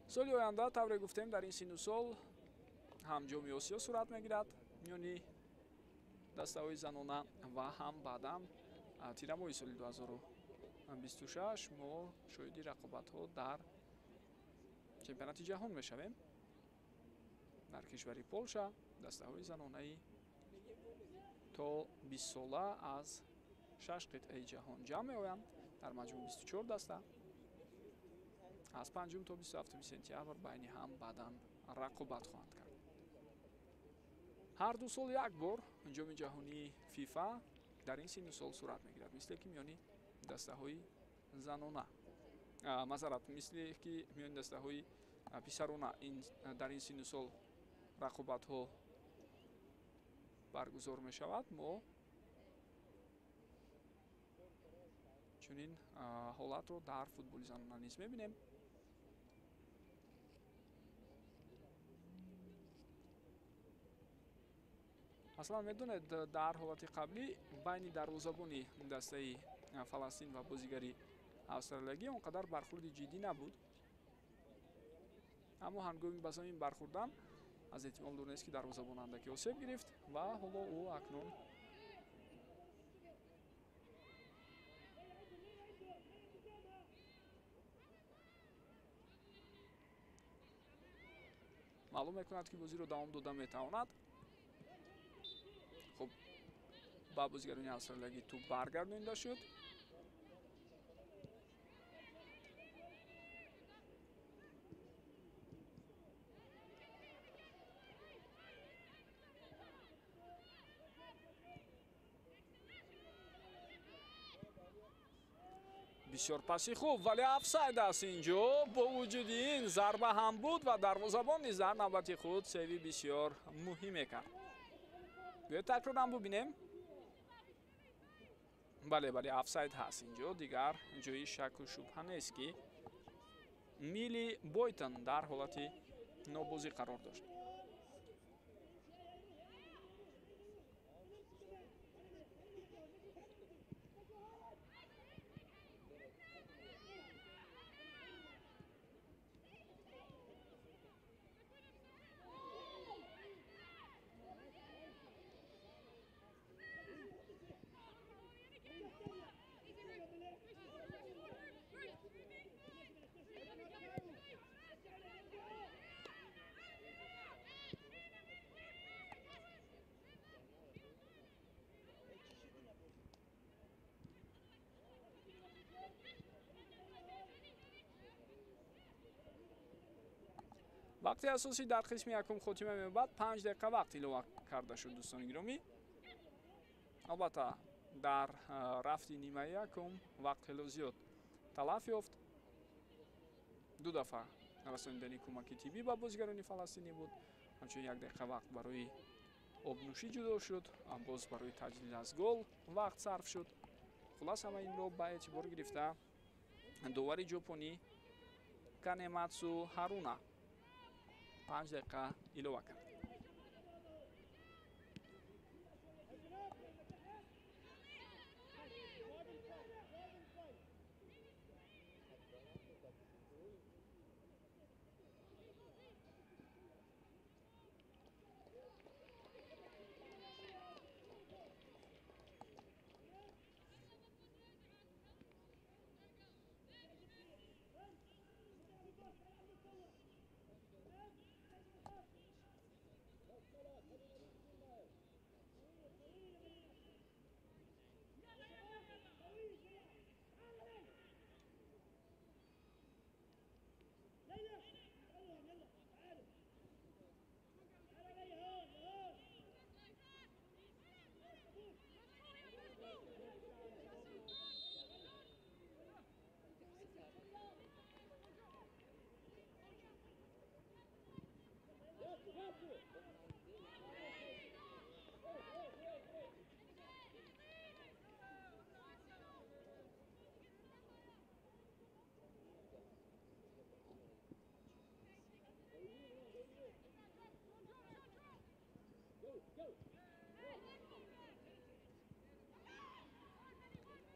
Соли оянда, тавре гуфтем, дар ин сину сол ҳам ҷоми Осиё сурат мегирад миёни дастаҳои занона ва ҳам баъдан тирамоҳи соли 2026 мо шоҳиди рақобатҳо дар чемпионати ҷаҳон мешавем. Дар кишвари Полша дастаҳои занонаи то 20 сола аз 6 қитъаи ҷаҳон ҷамъ меоянд. Дар маҷмӯъ 24 даста аз 5 то 27 сентябр байни ҳам баъдан рақобат хоҳанд кард. Ҳар ду сол як бор ҷоми ҷаҳонии ФИФА дар ин сину сол сурат мегирад, мисле ки миёни дастаҳои занона, мазарат, мисле ки миёни дастаҳои писарона дар ин сину сол рақобатҳо баргузор мешавад. Мо чунин ҳолатро дар футболи занона низ мебинем. Аслан медонед, дар ҳолати қаблӣ байни дарвозабони дастаи Фаластин ва бозигари австралиягӣ он қадар бархӯрди ҷиддӣ набуд, аммо ҳангоми ба замин бархӯрдан аз эҳтимол дур нест, ки дарвозабон андаке осеб гирифт ва ҳоло ӯ акнун маълум мекунад, ки бозиро давом дода метавонад. Хуб, ба бозигарони австралиягӣ тӯб баргардонида шуд. Бисёр паси хуб, вале офсайд аст инҷо. Бо вуҷуди ин зарба ҳам буд ва дарвозабон низ дар навбати худ сейви бисёр муҳиме кард. Биёед такрорам бубинем. Бале, бале, офсайд ҳаст инҷо. Дигар ҷои шаку шубҳа нест, ки Мили Бойтон дар ҳолати нобозӣ қарор дошт. Вақти асосӣ дар қисми якум хотима меёбад. 5 дақиқа вақт илова карда шуд, дӯстони гиромӣ. Албатта, дар рафти нимаи якум вақт хело зиёд талаф ёфт. Ду дафъа расонидани кӯмаки тиббӣ ба бозигарони фаластинӣ буд. Ҳамчунин 1 дақиқа вақт барои обнӯшӣ ҷудо шуд, боз барои таҷлил аз гол вақт сарф шуд. Хулас, ҳама инро ба эътибор гирифта довари ҷопонӣ Канематсу Ҳаруна 5 дақиқа илова кард.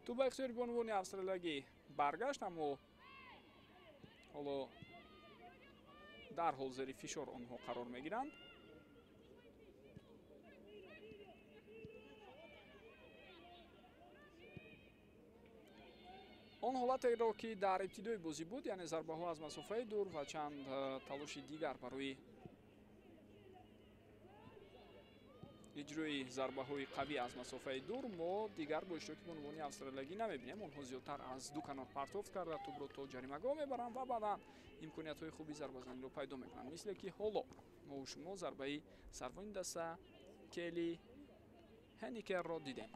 Тӯп ба ихтиёри бонувони австралиягӣ баргашт, аммо ҳоло дарҳол зери фишор онҳо қарор мегиранд. Он ҳолатеро, ки дар ибтидои бозӣ буд, яъне зарбаҳо аз масофаи дур ва чанд талоши дигар барои иҷрои зарбаҳои қавӣ аз масофаи дур, мо дигар бо иштироки бонувони австралиягӣ намебинем. Онҳо зиёдтар аз ду канор партофт карда тӯбро то ҷаримагоҳ мебаранд ва баъдан имкониятҳои хуби зарбазаниро пайдо мекунанд. Мисле ки ҳоло мо шумо зарбаи сарвони даста Келли Ҳеникерро дидем.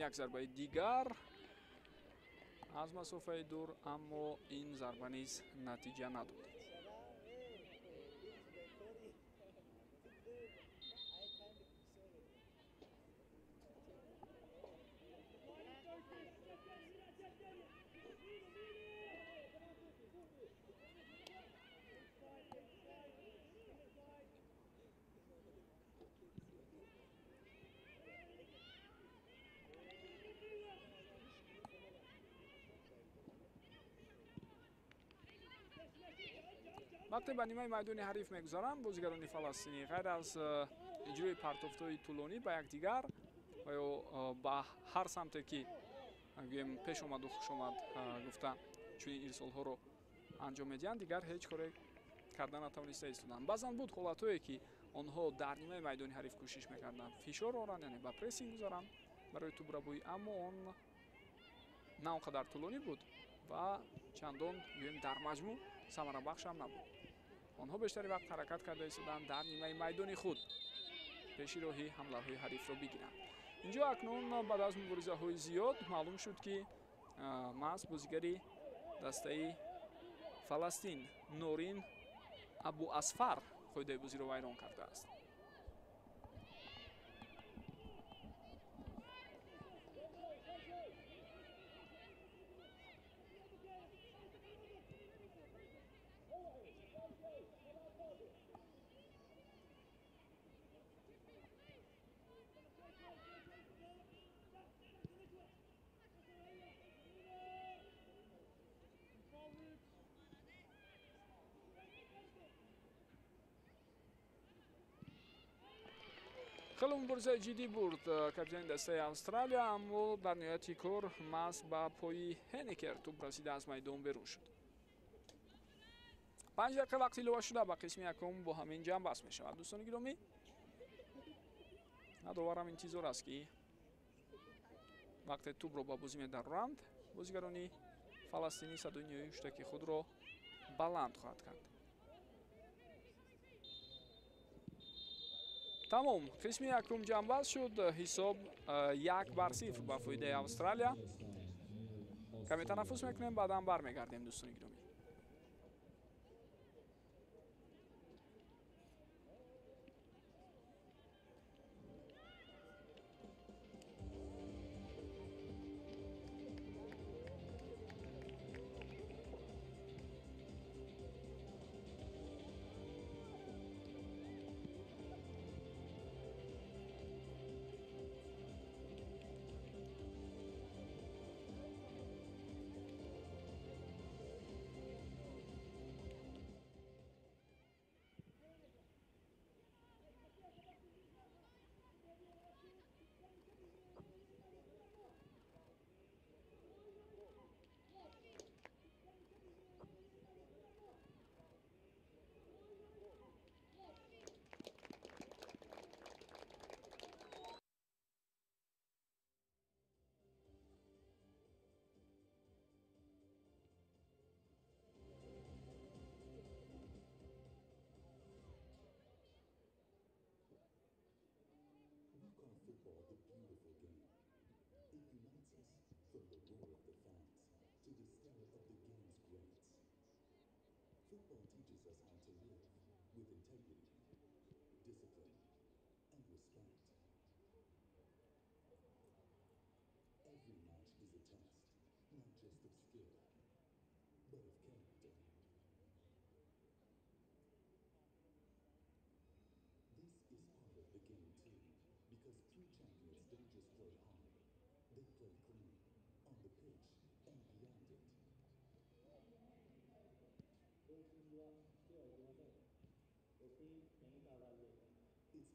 Як зарбаи дигар аз масофаи дур, аммо ин зарба низ натиҷа надод. Вақте ба нимаи майдони ҳариф мегузаранд, бозигарони фаластинӣ ғайр аз иҷрои партофтҳои тӯлонӣ ба якдигар ва ё ба ҳар самте ки гӯем пеш омаду хушомад гуфта чунин ирсолҳоро анҷом медиҳанд, дигар ҳеҷ коре карда натавониста истоданд. Баъзан буд ҳолатҳое, ки онҳо дар нимаи майдони ҳариф кӯшиш мекарданд фишор оранд, яъне ба прессинг гузаранд барои тӯбрабоӣ, аммо он на он қадар тӯлонӣ буд. Ва чандон гӯем дар маҷмӯъ самарабахш ҳам набуд. Онҳо бештари вақт ҳаракат карда истоданд дар нимаи майдони худ, пеши роҳи ҳамлаҳои ҳарифро бигиранд. Инҷо акнун баъд аз муборизаҳои зиёд маълум шуд, ки маҳз бозигари дастаи Фаластин Норин Абу Асфар қоидаи бозиро вайрон кардааст. Хеле муборизаи ҷиддӣ бурд капитани дастаи Австралия, аммо дар ниҳояти кор маҳз ба пои Ҳенекер тӯб расида аз майдон берун шуд. 5 дақиқа вақт илова шуда ба қисми якум бо ҳамин ҷамъбаст мешавад. Дӯстони гиромӣ, доварам интизор аст, ки вақте тӯбро ба бозӣ медароранд, бозигарони фаластинӣ садои ниҳоии ҳуштаки худро баланд хоҳад кард. Тамом, қисми якум ҷамъбаст шуд. Ҳисоб 1-0 ба фоидаи Австралия. Каме танаффус мекунем, баъдан бармегардем, дӯстони гиромӣ. Football, the beautiful game. It unites us from the roar of the fans to the stare of the game's greats. Football teaches us how to live with integrity, discipline, and respect. Every match is a test, not just of skill, but of character. This is part of the game too. Because true champions don't just play hard, they play clean, on the pitch and beyond it. It's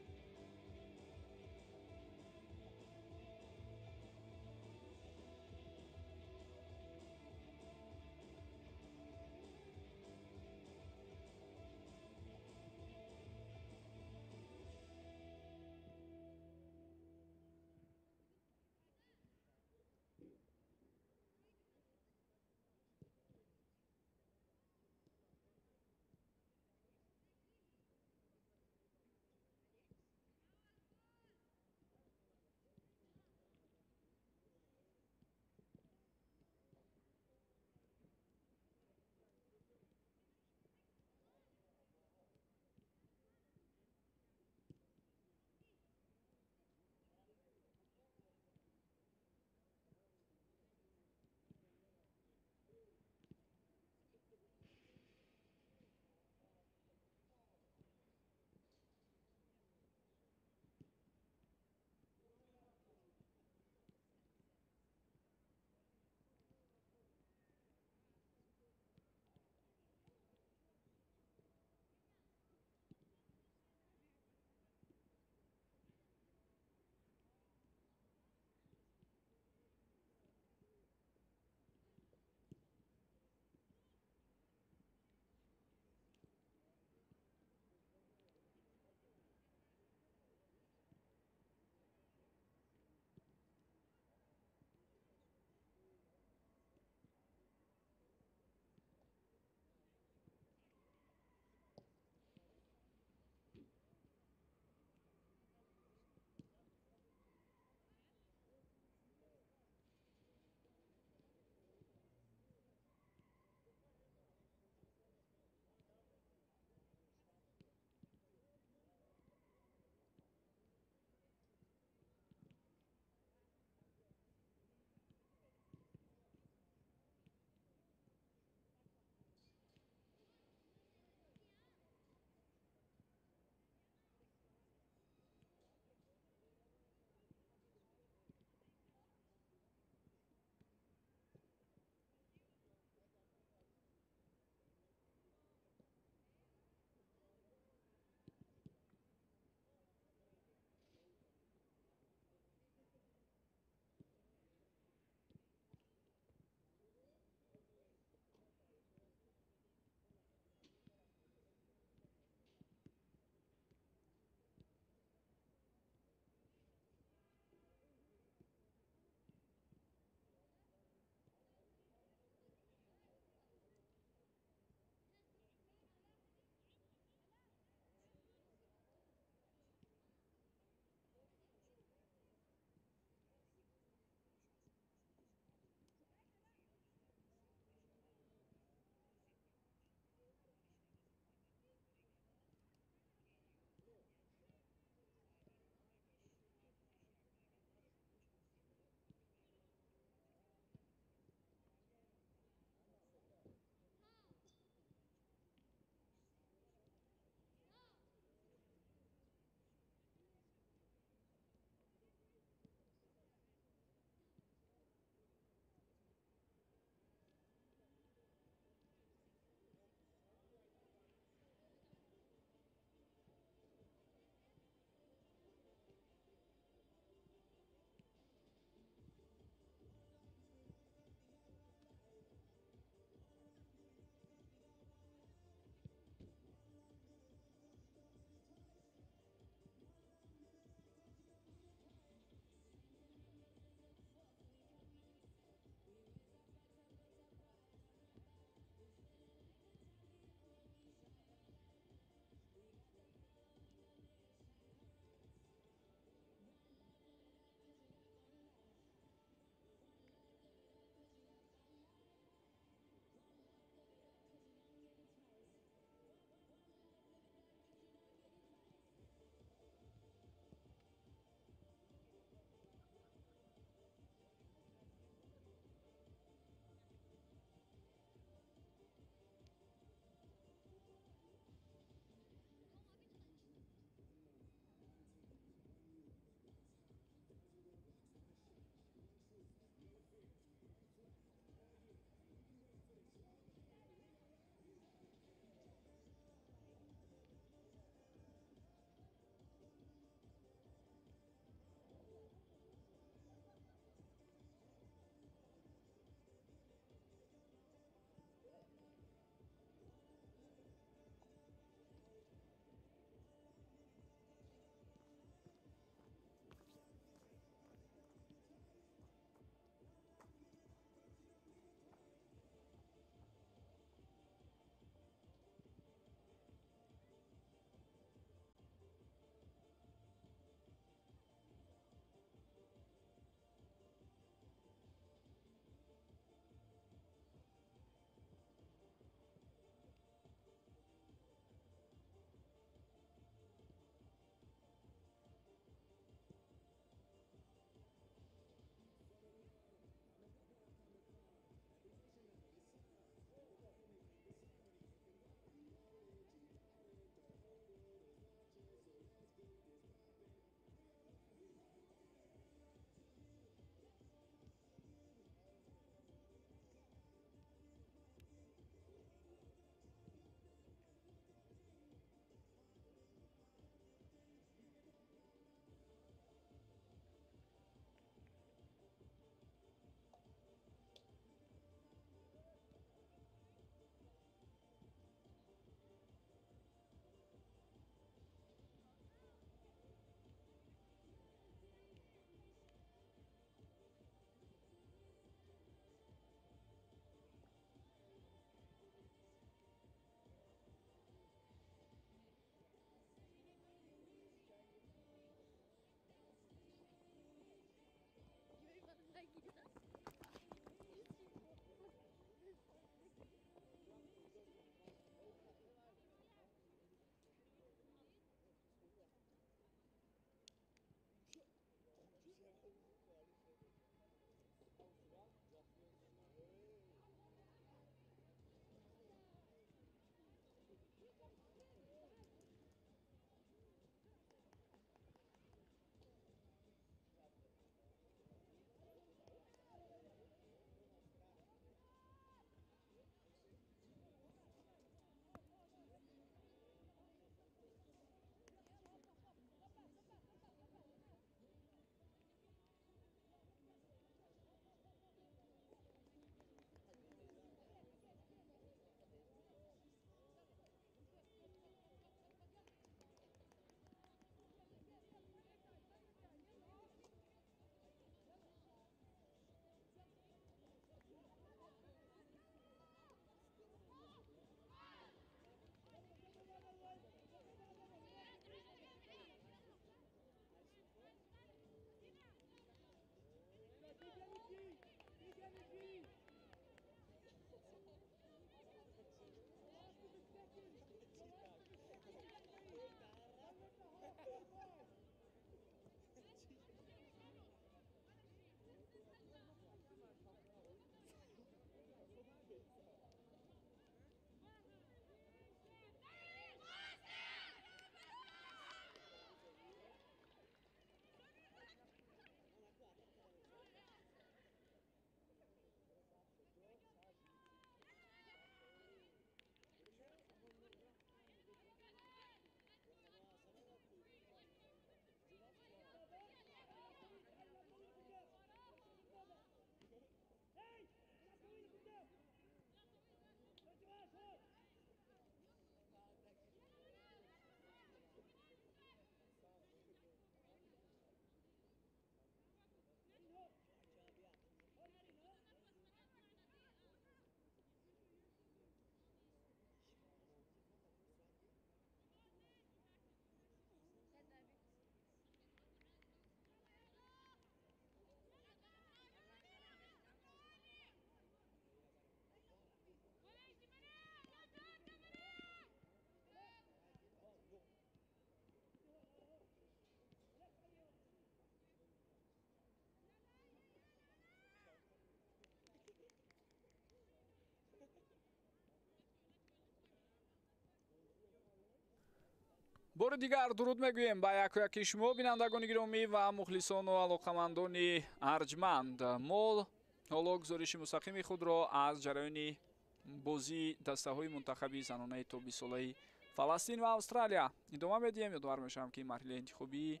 Бори дигар дуруд мегӯем ба яку яки шумо, бинандагони гиромӣ ва мухлисону алоқамандони арҷманд. Мо ҳоло гузориши мустақими худро аз ҷараёни бозии дастаҳои мунтахаби занонаи то 20-солаи Фаластин ва Австралия идома медиҳем. Ёдовар мешавам, ки марҳилаи интихобии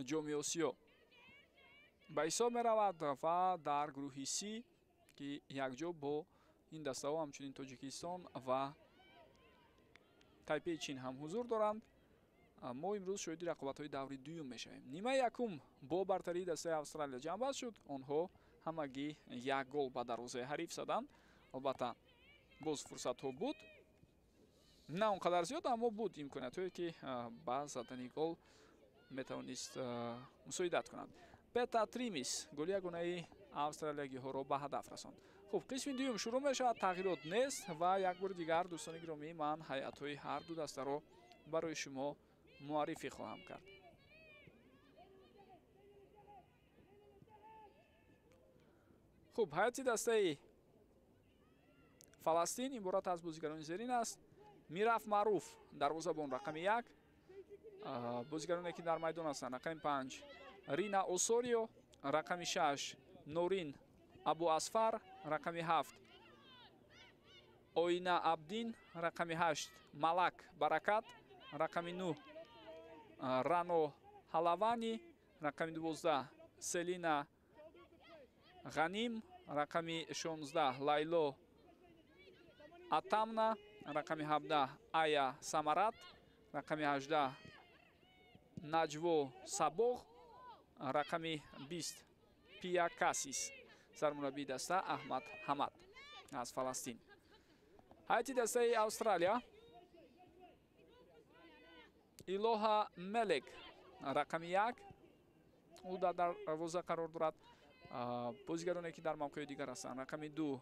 Ҷоми Осиё ба ҳисоб меравад ва дар гурӯҳи Си, ки якҷо бо ин дастаҳо ҳамчунин Тоҷикистон ва Тайпеи Чин ҳам ҳузур доранд, мо имрӯз шоҳиди рақобатҳои даври дуюм мешавем. Нимаи якум бо бартарии дастаи Австралия ҷамъбаст шуд. Онҳо ҳамагӣ як гол ба дарвозаи ҳариф заданд. Албатта, боз фурсатҳо буд, на он қадар зиёд, аммо буд имкониятҳое, ки ба задани гол метавонист мусоидат кунад. Пета Тримис голи ягонаи австралиягиҳоро ба ҳадаф расонд. Хуб, қисми дуюм шурӯъ мешавад, тағйирот нест ва як бори дигар, дӯстони гиромӣ, ман ҳайатҳои ҳар ду дастаро барои шумо муаррифӣ хоҳам кард. Хуб, ҳайати дастаи Фаластин иборат аз бозигарони зерин аст. Мираф Маъруф, дарвозабон, рақами 1. Бозигароне, ки дар майдон ҳастанд: рақами 5 Рина Осорио, рақами 6 Норин Абу Асфар, рақами 7 Оина Абдин, рақами 8 Малак Баракат, рақами 9 Рано Ҳалавани, рақами 12 Селина Ғаним, рақами 16 Лайло Атамна, рақами 17 Ая Самарат, рақами 18 Наҷво Сабоғ, рақами 20 Пия Касис. Сармураббии даста Аҳмад Ҳамад аз Фаластин. Ҳайати дастаи Австралия: Илоҳа Мелек, рақами 1, ӯ дар дарвоза қарор дорад. Бозигароне, ки дар мавқеи дигар ҳастанд: рақами 2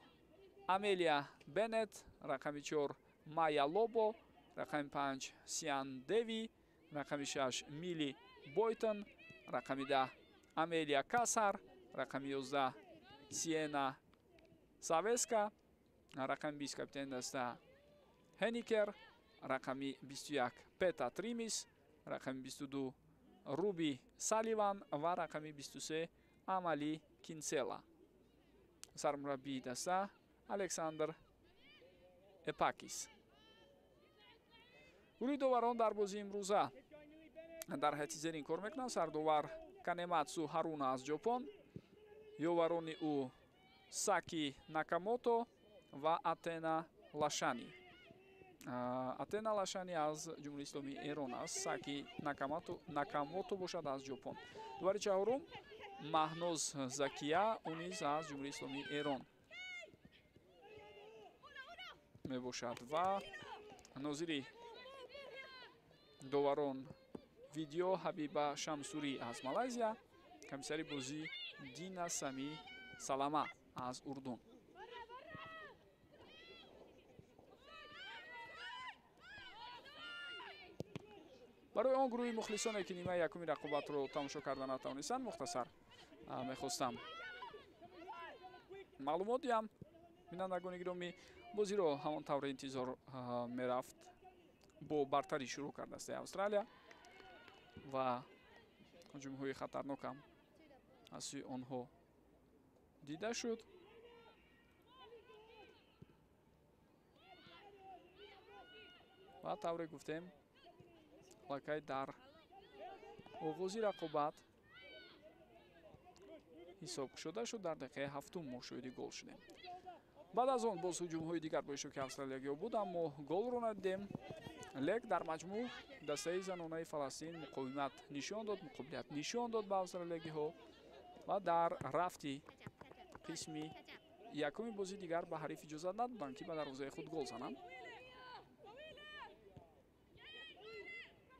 Амелия Беннет, рақами 4 Майя Лобо, рақами 5 Сиан Деви, рақами 6 Мили Бойтон, рақами 10 Амелия Касар, рақами 11 Сиена Савеска, рақами 20 капитани даста Хеникер, рақами 21 Пета Тримис, рақами 22 Руби Саливан ва рақами 23 Амали Кинсела. Сармураббии даста Александр Эпакис. Гурӯҳи доварон дар бозии имрӯза дар ҳайати зерин кор мекунанд. Сардовар Канематсу Ҳаруна аз Ҷопон, ёварони ӯ Саки Накамото ва Атена Лашани. Атена Лашани аз Ҷумҳурии Исломии Эрон аст, Саки Накамото бошад аз Ҷопон. Довари чаҳорум Маҳноз Закия, ӯ низ аз Ҷумҳурии Исломии Эрон мебошад ва нозири доварон видео Ҳабиба Шамсурӣ аз Малайзия, комиссари бозӣ Дина Сами Салама аз Урдун. Барои он гурӯҳи мухлисоне, ки нимаи якуми рақобатро тамошо карда натавонистанд, мухтасар мехостам маълумот диҳам. Бинандагони гиромӣ, бозиро ҳамон тавре интизор мерафт бо бартарӣ шурӯъ кард дастаи Австралия ва ҳуҷумҳои хатарнокам аз сӯи онҳо дида шуд. Ва тавре гуфтем, аллакай дар оғози рақобат ҳисоб кушода шуд. Дар дақиқаи ҳафтум мо шоҳиди гол шудем. Баъд аз он боз ҳуҷумҳои дигар бо иштироки австралиягиҳо буд, аммо голро надидем. Лек дар маҷмӯъ дастаи занонаи Фаластин муқовимат нишон дод, муқобилият нишон дод ба австралиягиҳо ва дар рафти қисми якуми бозӣ дигар ба ҳариф иҷозат надоданд, ки ба дарвозаи худ гол зананд.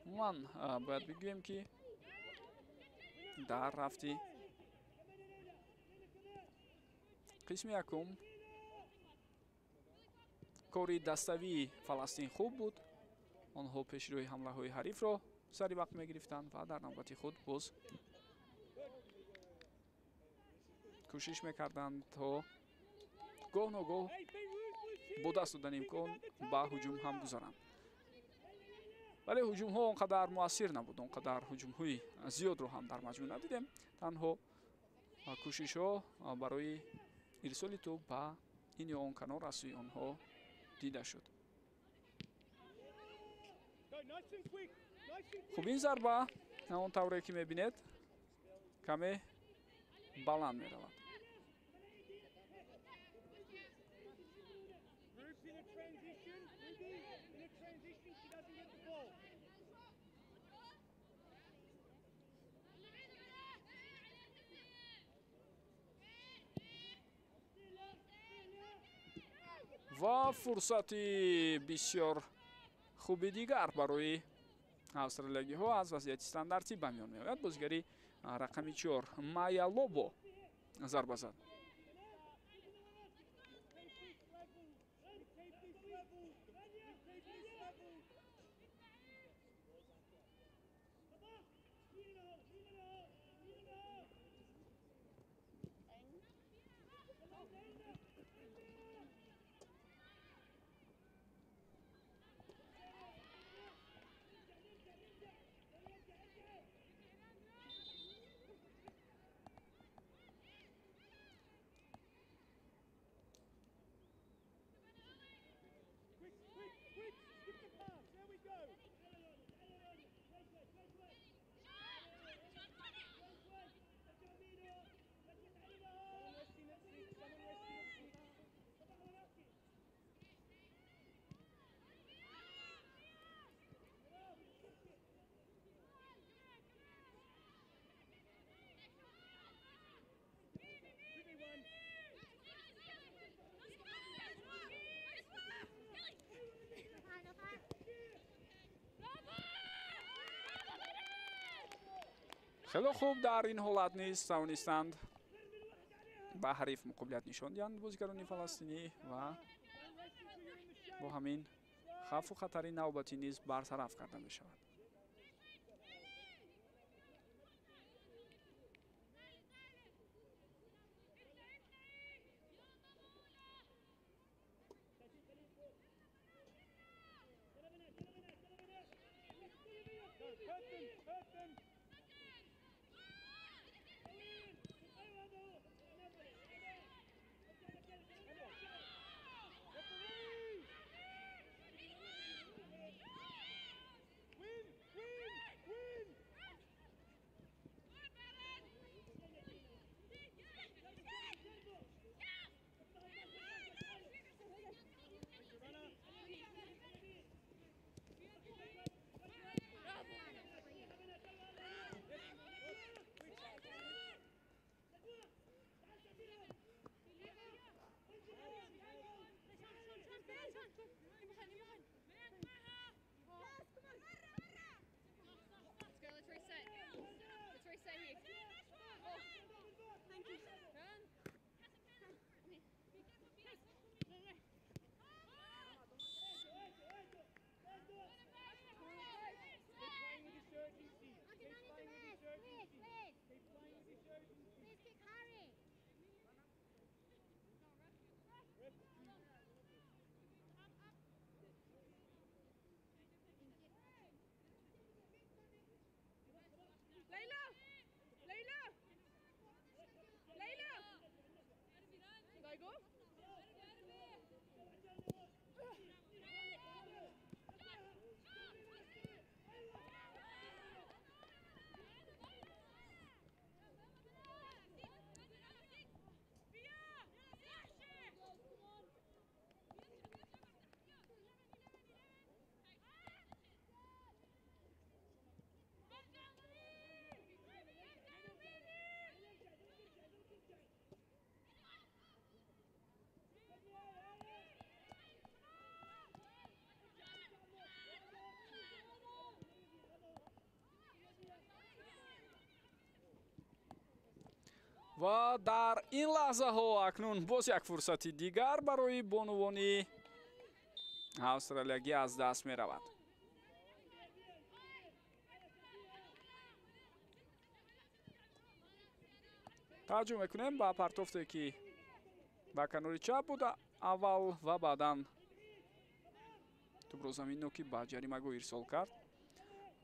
Умуман, бояд бигӯем, ки дар рафти қисми якум кори даставии Фаластин хуб буд. Онҳо пешрӯи ҳамлаҳои ҳарифро сари вақт мегирифтанд ва дар навбати худ боз кӯшиш мекарданд, то гоҳ ногоҳ бо даст додани имкон ба ҳуҷум ҳам гузаранд. Вале ҳуҷумҳо он қадар муассир набуд, он қадар ҳуҷумҳои зиёдро ҳам дар маҷмӯъ надидем. Танҳо кӯшишҳо барои ирсоли тӯб ба ин ё он канор аз сӯи онҳо дида шуд. Хуб, ин зарба он тавре ки мебинед каме баланд меравад. Ва фурсати бисёр хуби дигар барои австралиягиҳо аз вазъияти стандартӣ ба миён меояд. Бозигари рақами 4 Майя Лобо зарба зад. Хеле хуб дар ин ҳолат низ тавонистанд ба ҳариф муқобилият нишон диҳанд бозигарони фаластинӣ ва бо ҳамин хавфу хатари навбатӣ низ бартараф карда мешавад. Ва дар ин лаҳзаҳо акнун боз як фурсати дигар барои бонувони австралиягӣ аз даст меравад. Таваҷҷӯҳ мекунем ба партофте ки ба канори чап буда аввал ва баъдан тӯбро заминно ки ба ҷаримагоҳ ирсол кард.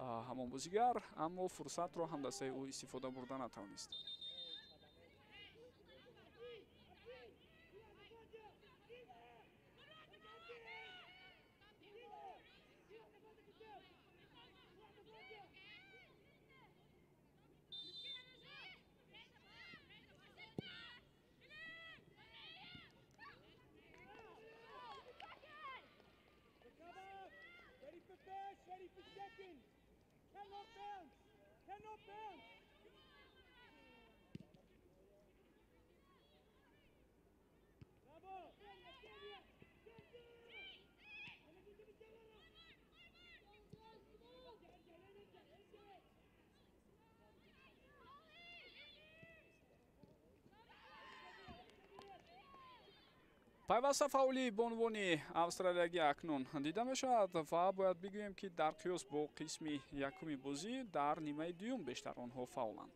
ҳамон бозигар, аммо фурсатро ҳамдастаи ӯ истифода бурда натавонист. Пайваста фаъоли бонувони австралиягӣ акнун дида мешавад ва бояд бигӯем, ки дар қиёс бо қисми якуми бозӣ дар нимаи дуюм бештар онҳо фаъоланд.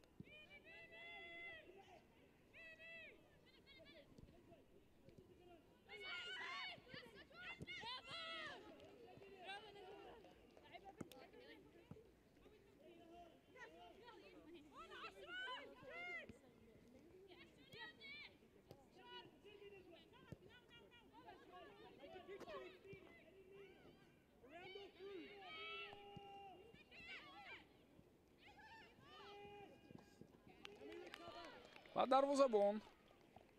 Ва дарвозабон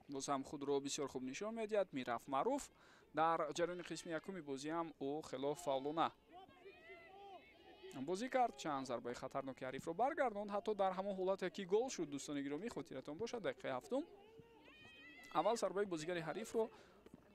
боз ҳам худро бисёр хуб нишон медиҳад. Мираф Маъруф дар ҷараёни қисми якуми бозӣ ҳам ӯ хело фаъолона бозӣ кард, чанд зарбаи хатарноки ҳарифро баргардонд, ҳатто дар ҳамон ҳолате ки гол шуд. Дӯстони гиромӣ, хотиратон бошад, дақиқаи ҳафтум аввал зарбаи бозигари ҳарифро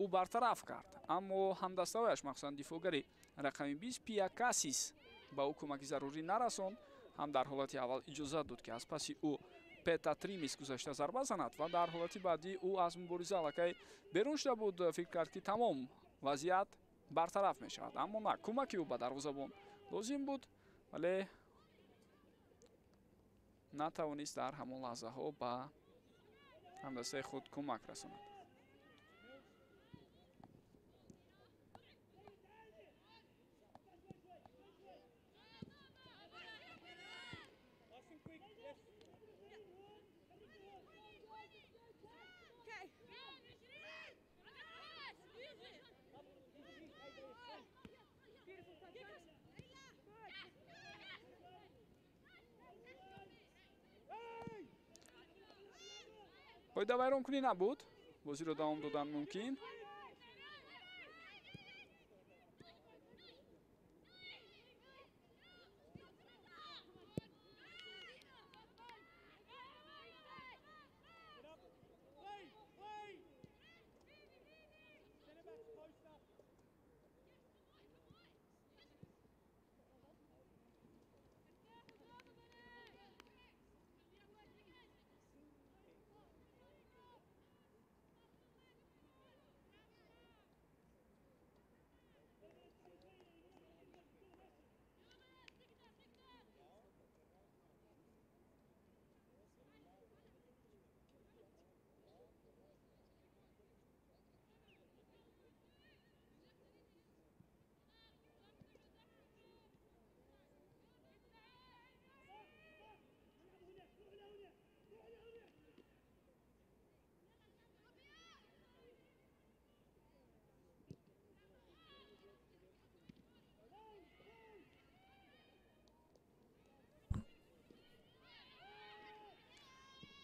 ӯ бартараф кард, аммо ҳамдастаҳояш, махсусан дифоъгари рақами 20 Пия Касис ба ӯ кӯмаки зарурӣ нарасон. Ҳам дар ҳолати аввал иҷозат дод, ки аз паси ӯ Пета Тримис гузашта зарба занад ва дар ҳолати баъдӣ ӯ аз мубориза аллакай берун шуда буд, фикр кард, ки тамом вазъият бартараф мешавад, аммо на, кӯмаки ӯ ба дарвозабон лозим буд, вале натавонист дар ҳамон лаҳзаҳо ба ҳамдастаи худ кӯмак расонад. Қоидавайронкунӣ набуд, бозиро давом додан мумкин.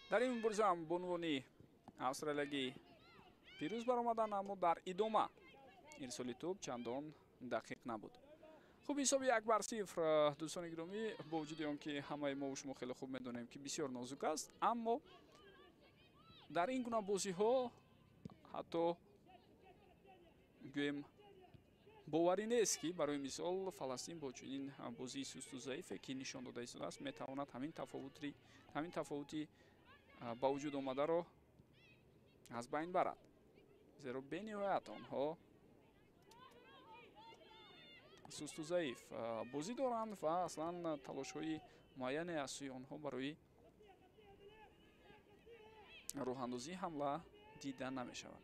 Дар ин мубориза ҳам бонувони австралиягӣ пирӯз баромаданд, аммо дар идома ирсоли тӯб чандон дақиқ набуд. Хуб, ҳисоби 1-0, дӯстони гиромӣ, бо вуҷуди он ки ҳамаи мо шумо хеле хуб медонем, ки бисёр нозук аст, аммо дар ин гуна бозиҳо ҳатто гӯем боварӣ нест, ки барои мисол Фаластин бо чунин бозии сусту заифе, ки нишон дода истодааст, метавонад ҳамин тафовути ба вуҷуд омадаро аз байн барад, зеро бениҳоят онҳо сусту заиф бозӣ доранд ва аслан талошҳои муайяне аз сӯи онҳо барои роҳандозии ҳамла дида намешавад.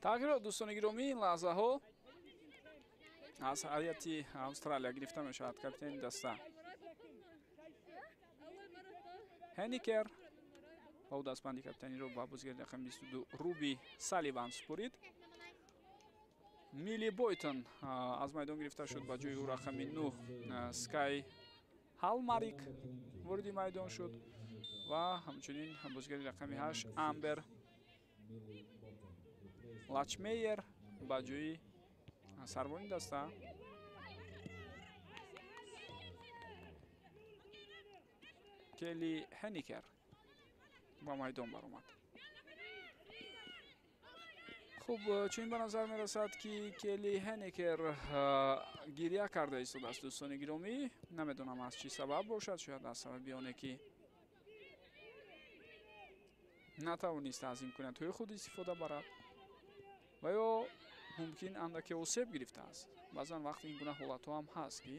Тағйирот, дӯстони гиромӣ, ин лаҳзаҳо аз ҳайати Австралия гирифта мешавад. Капитани даста Ҳеникер ва ӯ дастбанди капитаниро ба бозигари рақами 22 Руби Салливан супорид. Милли Бойтон аз майдон гирифта шуд, ба ҷои ӯ рақами 9 Скай Ҳалмарик вориди майдон шуд ва ҳамчунин бозигари рақами 8 Амбер Лачмейер ба ҷои сарвони даста Келли Ҳеникер ба майдон баромад. Хуб, чунин ба назар мерасад, ки Келли Ҳеникер гиря карда истодааст, дӯстони гиромӣ. Намедонам аз чӣ сабаб бошад, шояд аз сабаби оне ки натавонист аз имкониятҳои худ истифода барад ва ё мумкин андаке осеб гирифтааст. Баъзан вақт ин гуна ҳолатҳо ҳам ҳаст, ки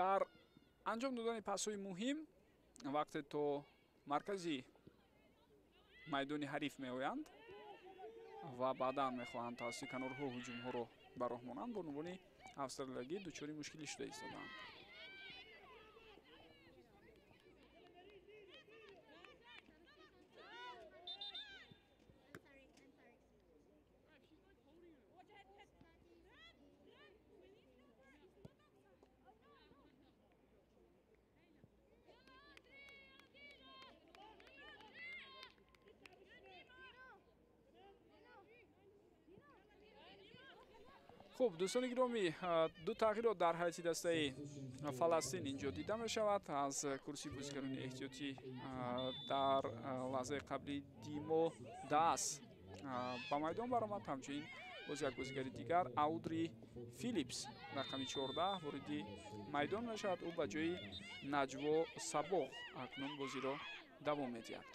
дар анҷом додани пасҳои муҳим вақте то маркази майдони ҳариф меоянд ва баъдан мехоҳанд тавассути канорҳо ҳуҷумҳоро ба роҳ монанд, бонувони австралиягӣ дучори мушкилӣ шуда истодаанд. Хуб, дӯстони гиромӣ, ду тағйирот дар ҳайати дастаи Фаластин инҷо дида мешавад. Аз курсии бозигарони эҳтиётӣ дар лаҳзаи қабли Димо Даас ба майдон баромад. Ҳамчунин боз як бозигари дигар Аудри Филипс рақами 14 вориди майдон мешавад. Ӯ ба ҷои Наҷво Сабоғ акнун бозиро давом медиҳад.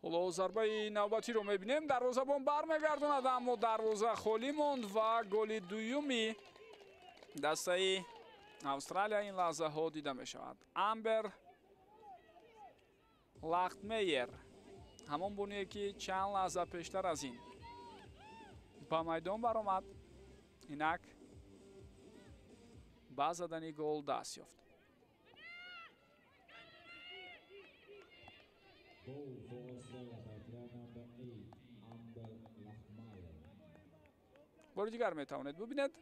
Ҳоло зарбаи навбатиро мебинем. Дарвозабон бармегардонад, аммо дарвоза холӣ монд ва голи дуюми дастаи Австралия ин лаҳзаҳо дида мешавад. Амбер Лахтмейер, ҳамон бонуе ки чанд лаҳза пештар аз ин ба майдон баромад, инак ба задани гол даст ёфт. Бори дигар метавонед бубинед.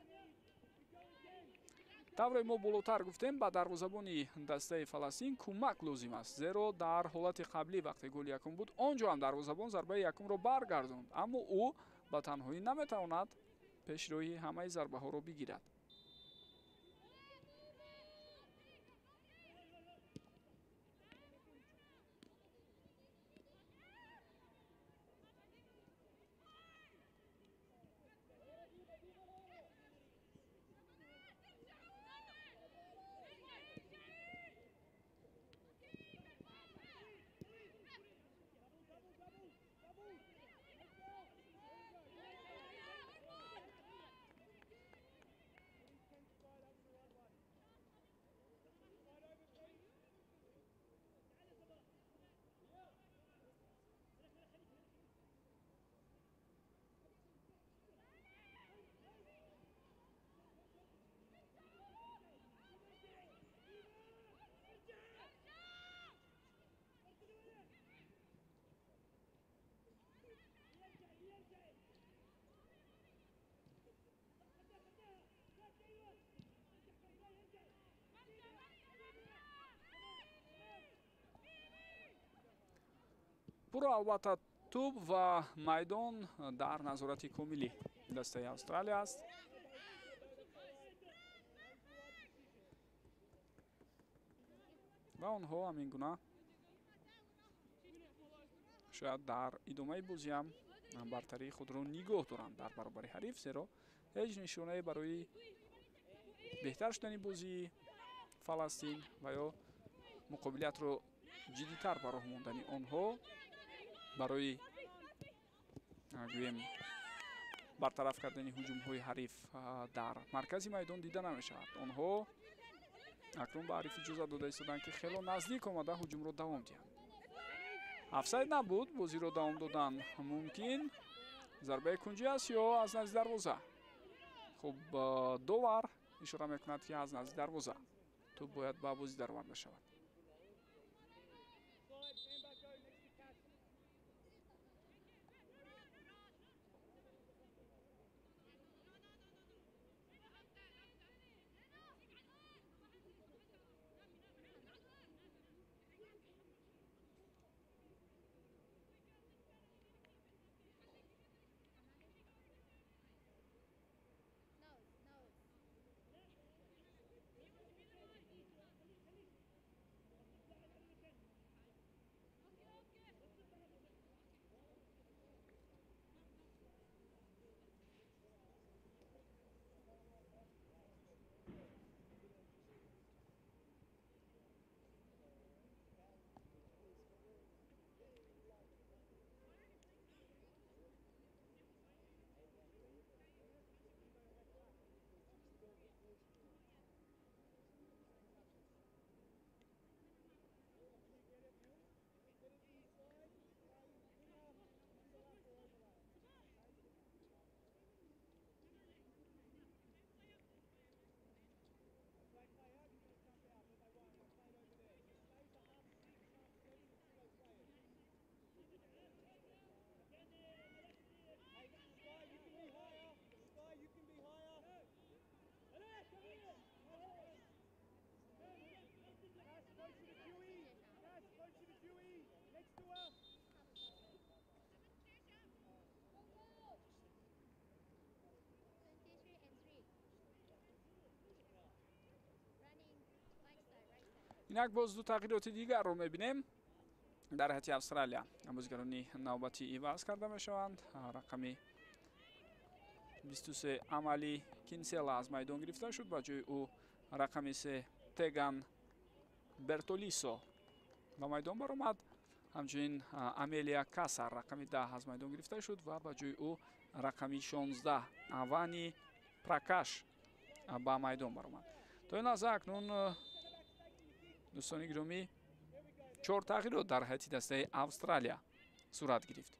Тавре мо болотар гуфтем, ба дарвозабони дастаи Фаластин кӯмак лозим аст, зеро дар ҳолати қаблӣ вақте голи якум буд, он ҷо ҳам дарвозабон зарбаи якумро баргардонд, аммо ӯ ба танҳоӣ наметавонад пешроҳи ҳамаи зарбаҳоро бигирад. Пурра албатта тӯб ва майдон дар назорати комили дастаи Австралия аст. Ва онҳо ҳамин гуна шояд дар идомаи бозиам бартарии худро нигоҳ доранд дар баробари ҳариф, зеро ҳеҷ нишонае барои беҳтар шудани бозии Фаластин ва ё муқобилиятро ҷиддитар ба роҳ мондани онҳо барои гӯем бартараф кардани ҳуҷумҳои ҳариф дар маркази майдон дида намешавад. Онҳо акнун ба ҳариф иҷозат дода истоданд, ки хело наздик омада ҳуҷумро давом диҳанд. Офсайд набуд, бозиро давом додан мумкин. Зарбаи кунҷӣ аст ё аз назди дарвоза? Хуб, довар ишора мекунад, ки аз назди дарвоза тӯб бояд ба бозӣ дароварда шавад. Инак боз ду тағйироти дигарро мебинем дар ҳайати Австралия. Бозигарони навбатӣ иваз карда мешаванд. Рақами 23 Амали Кинсела аз майдон гирифта шуд, ба ҷои ӯ рақами 3 Теган Бертолисо ба майдон баромад. Ҳамчунин Амелия Касар рақами 10 аз майдон гирифта шуд ва ба ҷои ӯ рақами 16 Авани Пракаш ба майдон баромад. То ин лаҳза акнун дӯстони гиромӣ 4 тағйирот дар ҳайати дастаи Австралия сурат гирифт.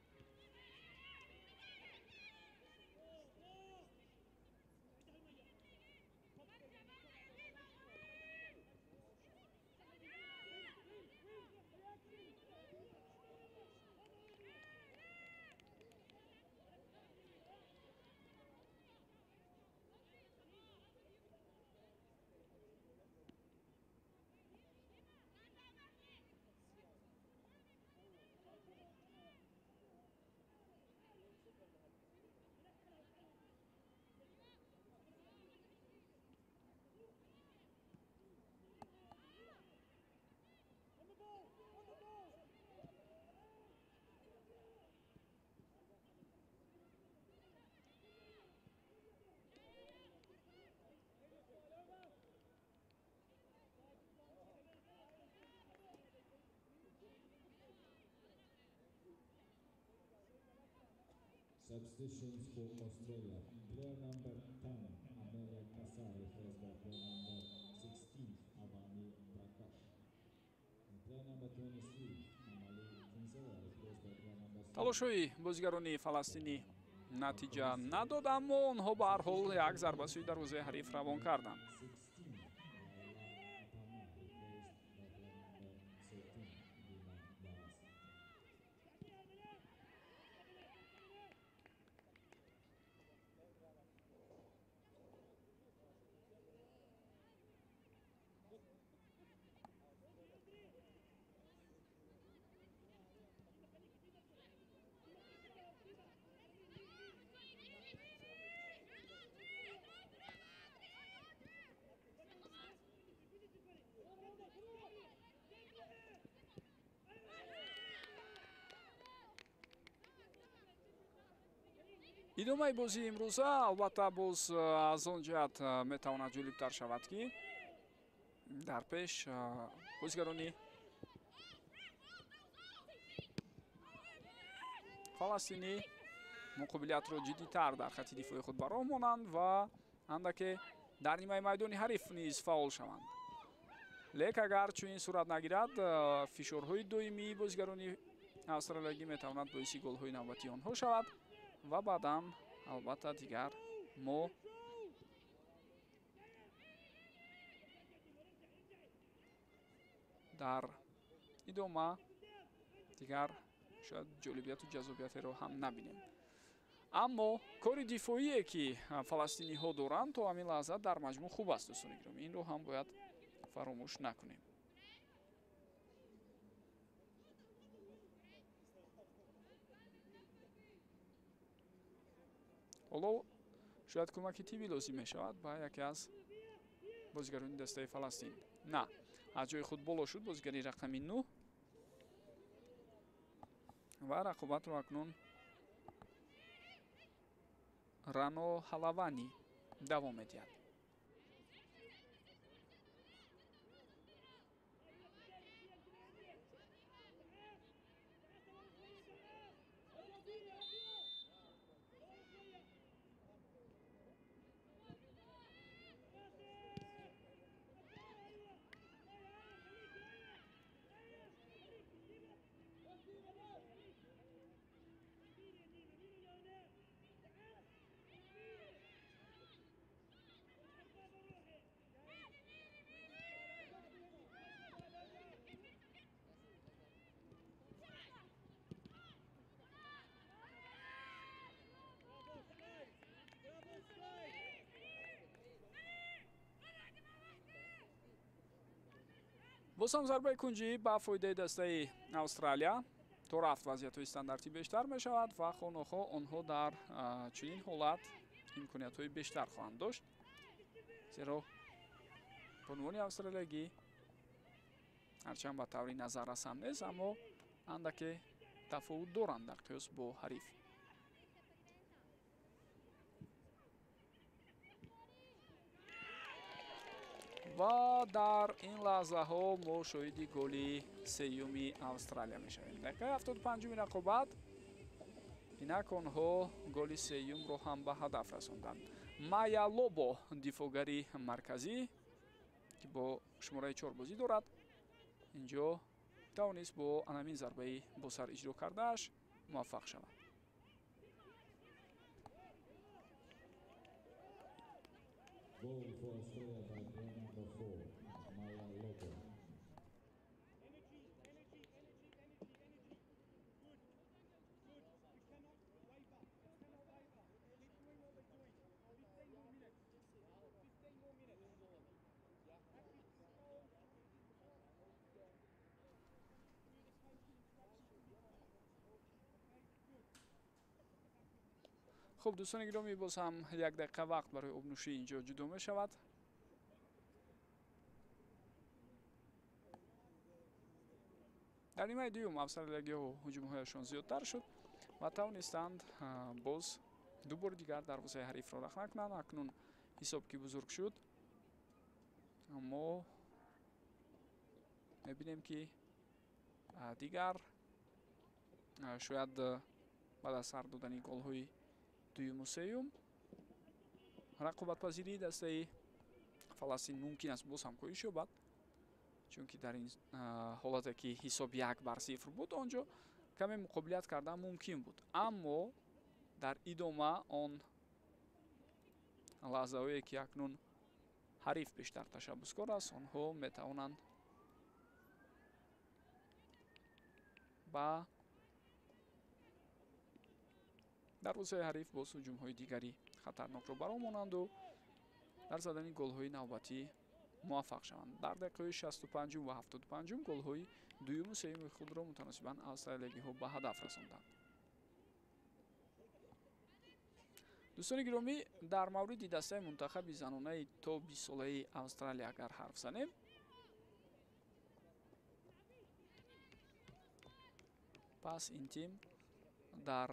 Substitutions for Australia. Player number 10, Amelia Kassar, replaced by player number 16, Avani Prakash. And player number 23, Amali Kinsella, replaced by player number 7. Талошҳои бозигарони фаластинӣ натиҷа надод, аммо онҳо ба ҳар ҳол як зарба сӯи дарвозаи ҳариф равон карданд. Идомаи бозии имрӯза албатта боз аз он ҷиҳат метавонад ҷолибтар шавад, ки дар пеш бозигарони фаластинӣ муқобилиятро ҷиддитар дар хати дифои худ ба роҳ монанд ва андаке дар нимаи майдони ҳариф низ фаъол шаванд. Лек агар чунин сурат нагирад, фишорҳои доимии бозигарони австралиягӣ метавонад боиси голҳои навбатии онҳо шавад ва баъдан албатта дигар мо дар идома дигар шояд ҷолибияту ҷаззобиятеро ҳам набинем. Аммо кори дифоие, ки фаластиниҳо доранд, то ҳамин лаҳза дар маҷмӯъ хуб аст, дӯстони гиромӣ. Инро ҳам бояд фаромӯш накунем. Ҳоло шояд кӯмаки тиббӣ лозим мешавад ба яке аз бозигарони дастаи Фаластин. На, аз ҷои худ боло шуд бозигари рақами 9 ва рақобатро акнун Рано Ҳалавани давом медиҳад. Боз ҳам зарбаи кунҷӣ ба фоидаи дастаи Австралия. То рафт вазъиятҳои стандартӣ бештар мешавад ва хонохо онҳо дар чунин ҳолат имкониятҳои бештар хоҳанд дошт, зеро бонувони австралиягӣ ҳарчанд ба таври назаррас ҳам нест, аммо андаке тафовут доранд дар қиёс бо ҳариф. Ва дар ин лаҳзаҳо мо шоҳиди голи сеюми Австралия мешавем. Дақиқаи 75-уми рақобат инак онҳо голи сеюмро ҳам ба ҳадаф расонданд. Майя Лобо, дифоъгари марказӣ, ки бо шумораи 4 бозӣ дорад, инҷо тавонист бо анамин зарбаи босар иҷро кардааш муваффақ шавад. Goal for Australia by player number 4, Maya Lobo. Хуб, дӯстони гиромӣ, боз ҳам як дақиқа вақт барои обнӯшӣ инҷо ҷудо мешавад. Дар нимаи дуюм австралиягиҳо ҳуҷумҳояшон зиёдтар шуд ва тавонистанд боз ду бори дигар дарвозаи ҳарифро рахна кунанд. Акнун ҳисоб ки бузург шуд, мо мебинем, ки дигар шояд баъд аз сар додани голҳои дуюму сеюм рақобатпазирии дастаи Фаластин мумкин аст боз ҳам коҳиш ёбад, чунки дар ин ҳолате ки ҳисоб 1-0 буд, он ҷо каме муқобилият кардан мумкин буд. Аммо дар идома он лаҳзаҳое ки акнун ҳариф бештар ташаббускор аст, онҳо метавонанд ба дарвозаи ҳариф боз ҳуҷумҳои дигари хатарнокро баромонанду дар задани голҳои навбатӣ муваффақ шаванд. Дар дақиқаҳои 65 ва 75 голҳои дуюму сеюми худро мутаносибан австралиягиҳо ба ҳадаф расонданд. Дӯстони гиромӣ, дар мавриди дастаи мунтахаби занонаи то 20-солаи Австралия агар ҳарф занем, пас ин тим дар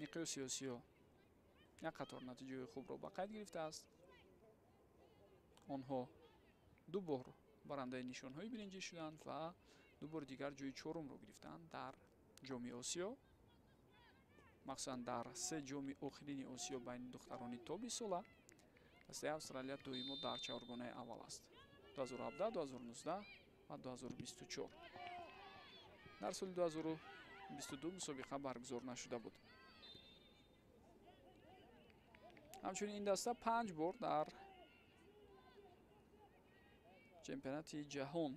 миқёси Осиё як қатор натиҷаҳои хубро ба қайд гирифтааст. Онҳо ду бор барандаи нишонҳои биринҷӣ шуданд ва ду бори дигар ҷои чорумро гирифтанд дар ҷоми Осиё, махсусан дар се ҷоми охирини Осиё байни духтарони то 20 сола. Дастаи Австралия доимо дар чаҳоргонаи аввал аст: 2017, 2019 ва 2024. Дар соли 2022 мусобиқа баргузор нашуда буд. Ҳамчунин ин даста 5 бор дар чемпионати ҷаҳон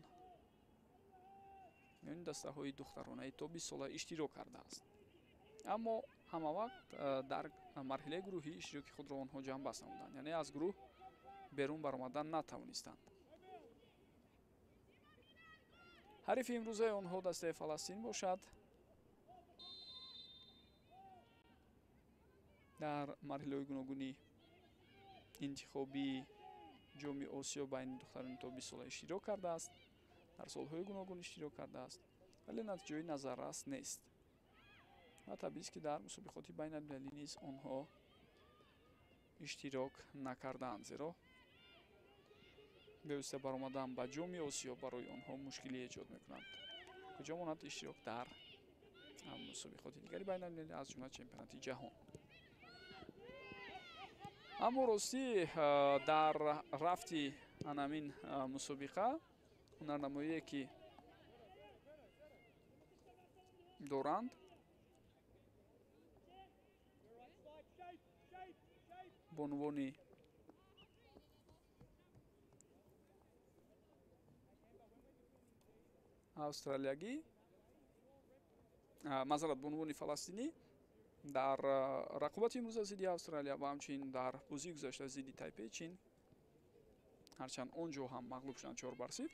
миёни дастаҳои духтаронаи то 20 сола иштирок кардааст, аммо ҳама вақт дар марҳилаи гурӯҳӣ иштироки худро онҳо ҷамъбаст намуданд, яъне аз гурӯҳ берун баромадан натавонистанд. Ҳарифи имрӯзаи онҳо дастаи Фаластин бошад. Дар марҳилаҳои гуногуни интихобии ҷоми Осиё байни духтарони то 20 сола иштирок кардааст, дар солҳои гуногун иштирок кардааст, вале натиҷаҳои назаррас нест ва табиист, ки дар мусобиқоти байналмилалӣ низ онҳо иштирок накардаанд, зеро бевосита баромадан ба ҷоми Осиё барои онҳо мушкилӣ эҷод мекунанд. Куҷо монад иштирок дар мусобиқоти дигари байналмилалӣ, аз ҷумла чемпионати ҷаҳон. Аммо ростӣ дар рафти анамин мусобиқа ҳунарнамоие ки доранд бонувони австралиягӣ, мазарат, бонувони фаластинӣ дар рақобати имрӯза зидди Австралия ва ҳамчунин дар бозии гузашта зидди Тайпеи Чин, ҳарчанд он ҷо ҳам мағлуб шуданд 4-0,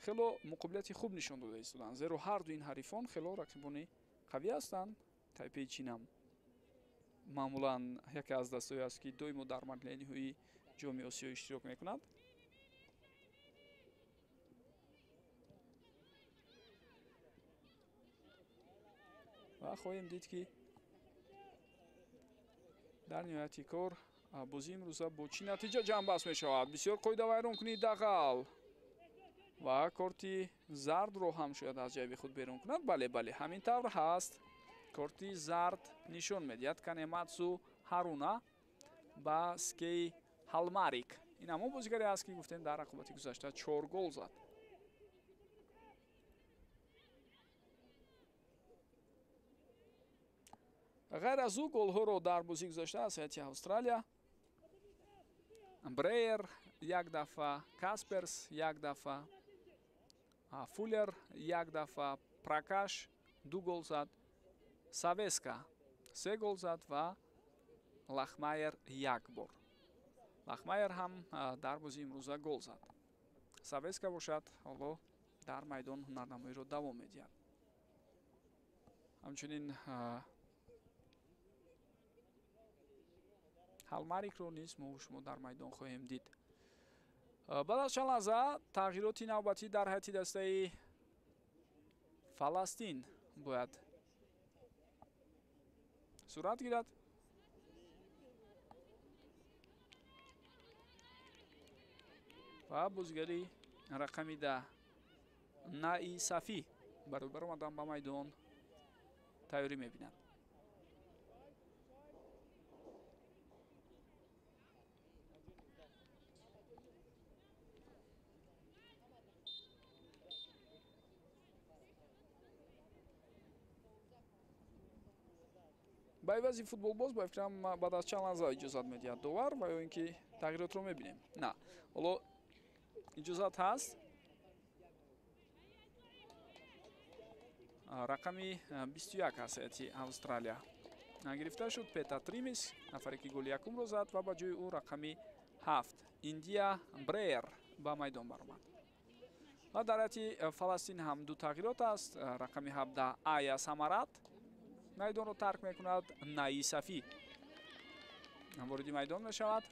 хело муқобилияти хуб нишон дода истоданд, зеро ҳар ду ин ҳарифон хело рақибони қавӣ ҳастанд. Тайпеи Чин ҳам маъмулан яке аз дастҳое аст, ки доимо дар марҳилаи ниҳоии ҷоми Осиё иштирок мекунад. Ва хоҳем дид, ки дар ниҳояти кор бозии имрӯза бо чӣ натиҷа ҷамъбаст мешавад. Бисёр қоидавайронкунии дағал ва корти зардро ҳам шояд аз ҷайби худ берун кунад. Бале, бале, ҳамин тавр ҳаст. Корти зард нишон медиҳад Канематсу Ҳаруна ба Скей Ҳалмарик. Ин ҳамон бозигаре аст, ки гуфтем дар рақобати гузашта 4 гол зад. Ғайр аз ӯ голҳоро дар бозии гузашта аз ҳайати Австралия Бреер як дафъа, Касперс як дафъа, Фулер як дафъа, Пракаш 2 гол зад, Савеска 3 гол зад ва Лахмайер як бор. Лахмайер ҳам дар бозии имрӯза гол зад. Савеска бошад ҳоло дар майдон ҳунарнамоиро давом медиҳад. Ҳамчунин Ҳалмарикро низ мо шумо дар майдон хоҳем дид. Баъд аз чанд лаҳза тағйироти навбатӣ дар ҳайати дастаи Фаластин бояд сурат гирад. Ва бозигари рақами 10 Наи Сафӣ барои баромадан ба майдон тайёрӣ мебинад. Ба ивази футболбоз ба фикрам баъд аз чанд лаҳза иҷозат медиҳад довар ва ё ин ки тағйиротро мебинем. На, ҳоло иҷозат ҳаст. Рақами 21 аз ҳайати Австралия гирифта шуд. Пета Тримис, нафаре ки голи якумро зад, ва ба ҷои ӯ рақами 7 Индия Бреер ба майдон баромад. Ва дар ҳайати Фаластин ҳам ду тағйирот аст. Рақами 17 Ая Самарат майдонро тарк мекунад, Наи Сафӣ вориди майдон мешавад.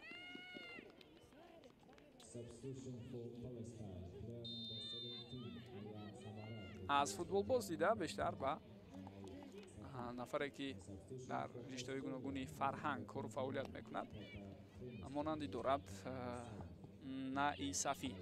Аз футболбоз дида бештар ба Нафаре ки дар риштаҳои гуногуни фарҳанг кору фаъолият мекунад, монанди дорад Наисафӣ.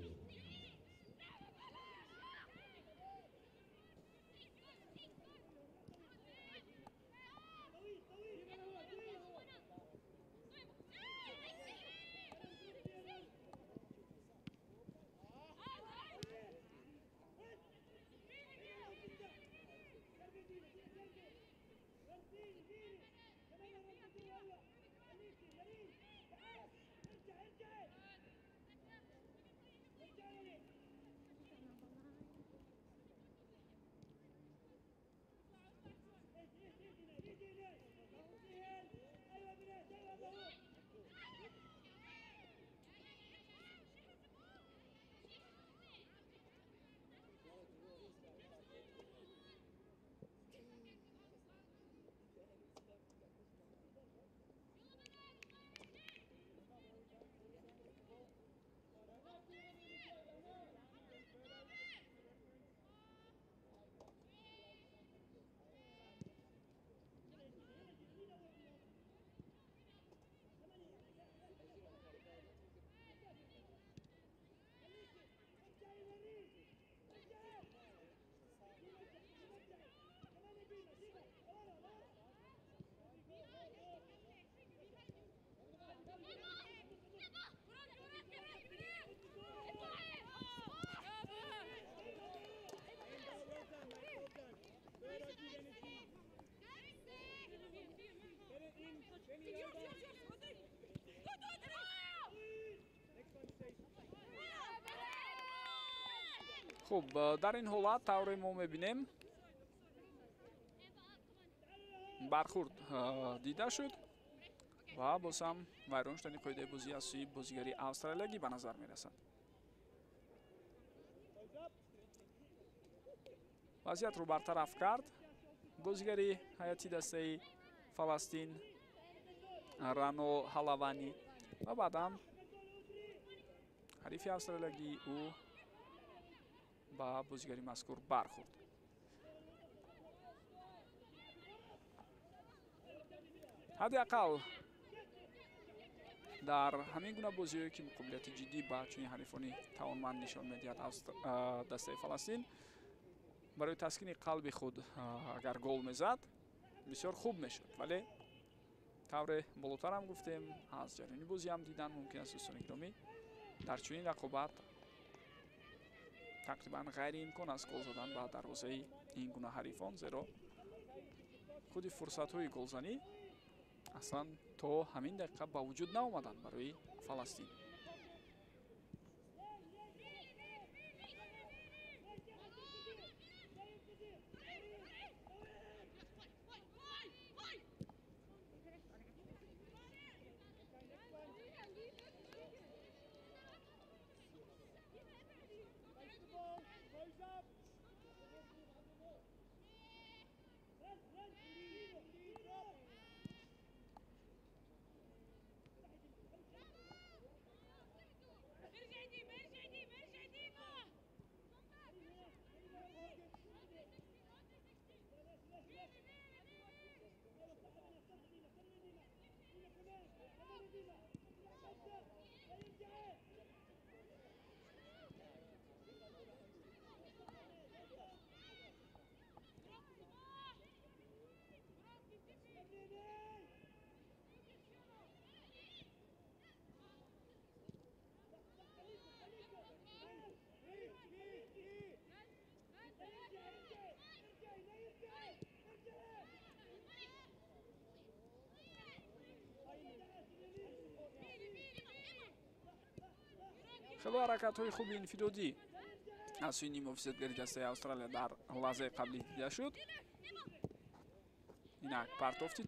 Хуб, дар ин ҳолат тавре мо мебинем бархурд дида шуд ва боз ҳам вайрон шудани қоидаи бозӣ аз сӯи бозигари австралиягӣ ба назар мерасад. Вазъиятро бартараф кард бозигари ҳайати дастаи Фаластин Рано Ҳалаванӣ ва баъдан ҳарифи австралиягии ӯ ба бозигари мазкур бархӯрд. Ҳадди ақал дар ҳамин гуна бозиҳое ки муқобилияти ҷиддӣ ба чунин ҳарифони тавонманд нишон медиҳад дастаи Фаластин, барои таскини қалби худ агар гол мезад бисёр хуб мешуд, вале тавре болотар ҳам гуфтем, аз ҷараёни бозӣ ҳам дидан мумкин аст, дӯстони гиромӣ, дар чунин рақобат тақрибан ғайриимкон аст гол задан ба дарвозаи ин гуна ҳарифон, зеро худи фурсатҳои голзанӣ аслан то ҳамин дақиқа ба вуҷуд наомаданд барои Фаластин. Хело ҳаракатҳои хуби инфиродӣ аз сӯи нимҳофизатгари дастаи Австралия дар лаҳзаи қаблӣ дида шуд. Инак партофти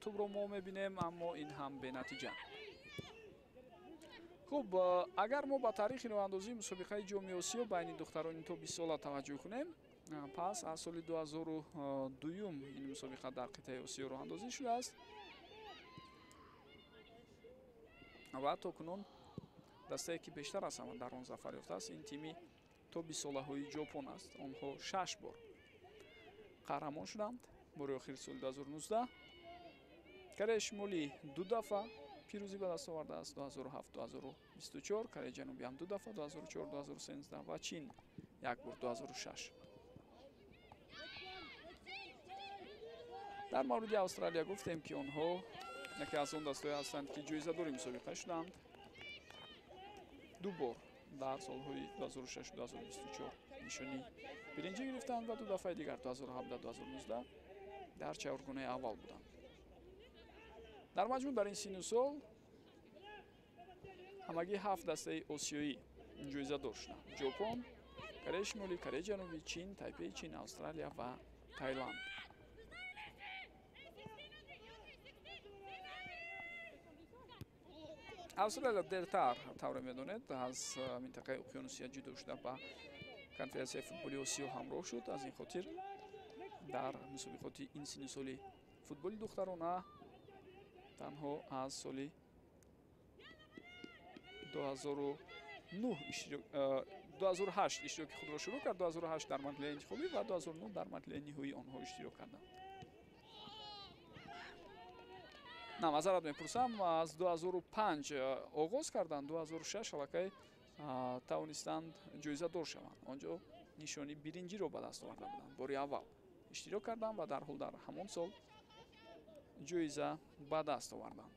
тӯбро мо мебинем, аммо ин ҳам бенатиҷа. Хуб, агар мо ба таърихи роҳандозии мусобиқаи Ҷоми Осиё байни духтарони то 20 сола таваҷҷӯҳ кунем, пас аз соли 2002 ин мусобиқа дар қитъаи Осиё роҳандозӣ шудааст ва то кунун дастае ки бештар аз ҳама дар он зафар ёфтааст ин тими то 20 солаҳои Ҷопон аст. Онҳо 6 бор қаҳрамон шуданд Бори охир соли 2019. Кореяи Шимолӣ ду дафъа пирӯзӣ ба даст овардааст 2007-2024, Кореяи Ҷанубӣ ҳам ду дафъа 2004-2013 ва Чин як бор 2006. Дар мавриди Австралия гуфтем, ки онҳо яке аз он дастҳое ҳастанд, ки ҷоизадори мусобиқа шуданд. Ду бор дар солҳои 2006-2024 нишони биринҷӣ гирифтанд ва ду дафъаи дигар 2017-2019 дар чаҳоргунаи аввал буданд. Дар маҷмӯъ дар ин сину сол ҳамагӣ 7 дастаи осиёӣ ҷоизадор шуданд: Ҷопон, Кореяи Шимолӣ, Кореяи Ҷанубӣ, Чин, Тайпеи Чин, Австралия ва Таиланд. Австралия дертар, тавре медонед, аз минтақаи Уқёнусия ҷудо шуда ба Конфедератсияи футболи Осиё ҳамроҳ шуд. Аз ин хотир дар мусобиқоти ин синни соли футболи духтарона танҳо аз соли 2008 иштироки худро шурӯъ кард. 2008 дар марҳилаи интихобӣ ва 2009 дар марҳилаи ниҳоии онҳо иштирок карданд. На, маъзарат мепурсам, аз 2005 оғоз карданд, 2006 аллакай тавонистанд ҷоизадор шаванд. Он ҷо нишони биринҷиро ба даст оварда буданд. Бори аввал иштирок карданд ва дарҳол дар ҳамон сол ҷоиза ба даст оварданд.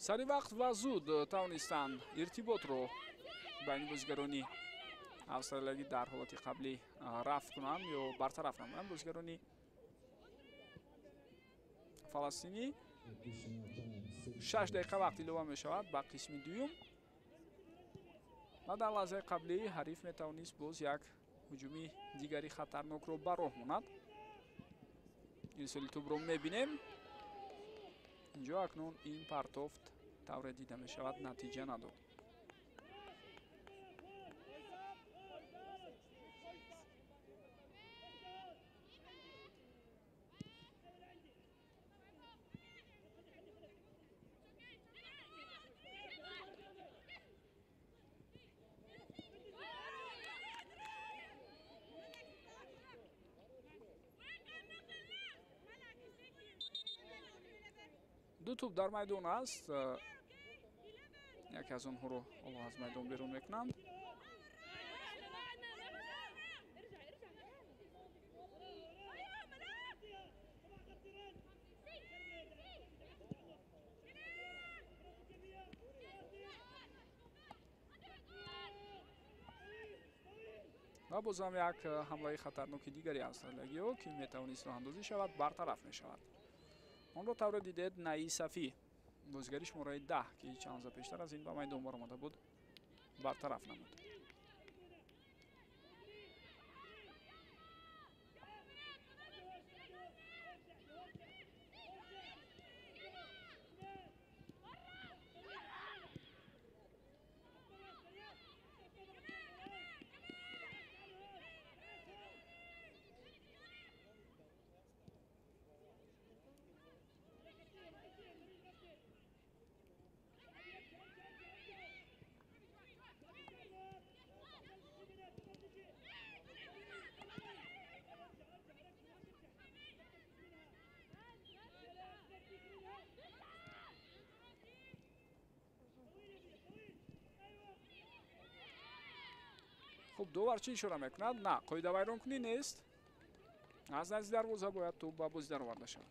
Сари вақт ва зуд тавонистанд иртиботро байни бозигарони австралиягӣ дар ҳолати қаблӣ рафт кунанд ё бартараф намоянд. Бозигарони фаластинӣ 6 дақиқа вақт илова мешавад ба қисми дуюм ва дар лаҳзаи қаблӣ ҳариф метавонист боз як ҳуҷуми дигари хатарнокро ба роҳ монад. Ирсоли тӯбро мебинем. Инҷо акнун ин партофт тавре дида мешавад натиҷа надод. Ду тӯб дар майдон аст. Яке аз онҳоро ҳоло аз майдон берун мекунанд. Ва бозам як ҳамлаи хатарноки дигари австралиягиҳо, ки метавонист роҳандозӣ шавад, бартараф мешавад. Онро тавре дидед Наи Сафӣ, бозигари шумораи 10, ки чанд лаҳза пештар аз ин ба майдон баромада буд, бартараф намуд. Хуб, довар чӣ ишора мекунад? На, қоидавайронкунӣ нест. Аз назди дарвоза бояд тӯб ба бозӣ дароварда шавад.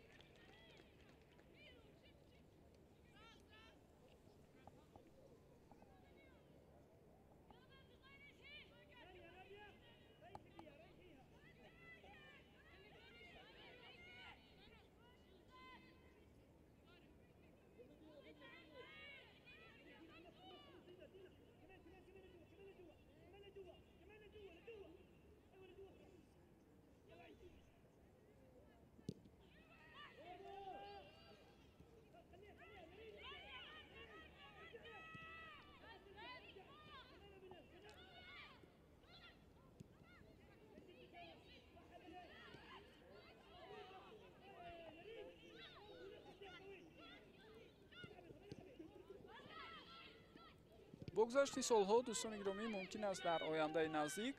Бо гузашти солҳо, дӯстони гиромӣ, мумкин аст дар ояндаи наздик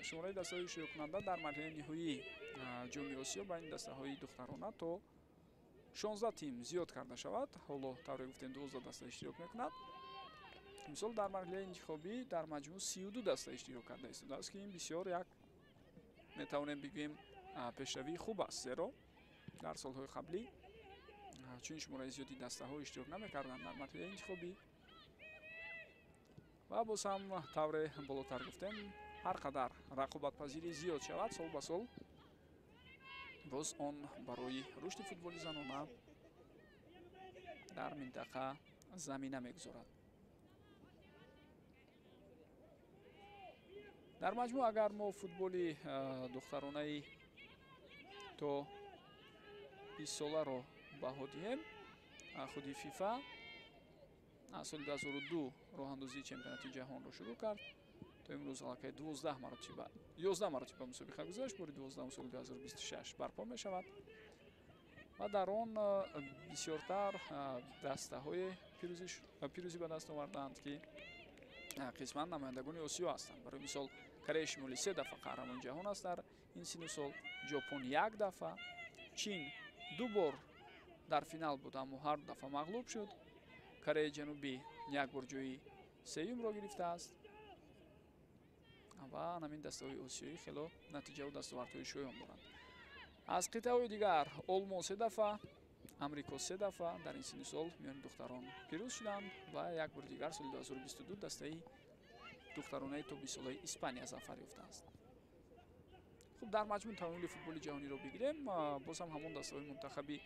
шумораи дастаҳои иштироккунанда дар марҳилаи ниҳоии Ҷоми Осиё байни дастаҳои духтарона то 16 тим зиёд карда шавад. Ҳоло тавре гуфтем 12 даста иштирок мекунад. Имсол дар марҳилаи интихобӣ дар маҷмӯъ 32 даста иштирок карда истодааст, ки ин бисёр як метавонем бигӯем пешравии хуб аст, зеро дар солҳои қаблӣ чунин шумораи зиёди дастаҳо иштирок намекарданд дар марҳилаи интихобӣ. Ва боз ҳам тавре болотар гуфтем, ҳар қадар рақобатпазирӣ зиёд шавад, сол ба сол боз он барои рушди футболи занона дар минтақа замина мегузорад. Дар маҷмӯъ агар мо футболи духтаронаи то 20 соларо баҳо диҳем, худи ФИФА аз соли 2002 роҳандозии чемпионати ҷаҳонро шурӯъ кард. То имрӯз аллакай 12 маротиба, 11 маротиба мусобиқа гузашт, бори 12 соли 2026 барпо мешавад ва дар он бисёртар дастаҳои пирӯзӣ ба даст овардаанд, ки қисман намояндагони Осиё ҳастанд. Барои мисол, Кореяи Шимолӣ 3 дафъа қаҳрамони ҷаҳон аст дар ин синну сол, Ҷопон 1 дафъа, Чин 2 бор дар финал буд, аммо ҳар дафъа мағлуб шуд. Кореяи Ҷанубӣ 1 бор ҷои сеюмро гирифтааст ва ҳамин дастаҳои осиёӣ хело натиҷаву дастовардҳои шоён доранд. Аз қитъаҳои дигар Олмон 3 дафъа, Амрико 3 дафъа дар ин синни сол миёни духтарон пирӯз шуданд ва як бори дигар соли 2022 дастаи духтаронаи то 20 солаи Испания зафар ёфтааст. Хуб, дар маҷмӯъ тамоми футболи ҷаҳониро бигирем, боз ҳам ҳамон дастаҳои мунтахаби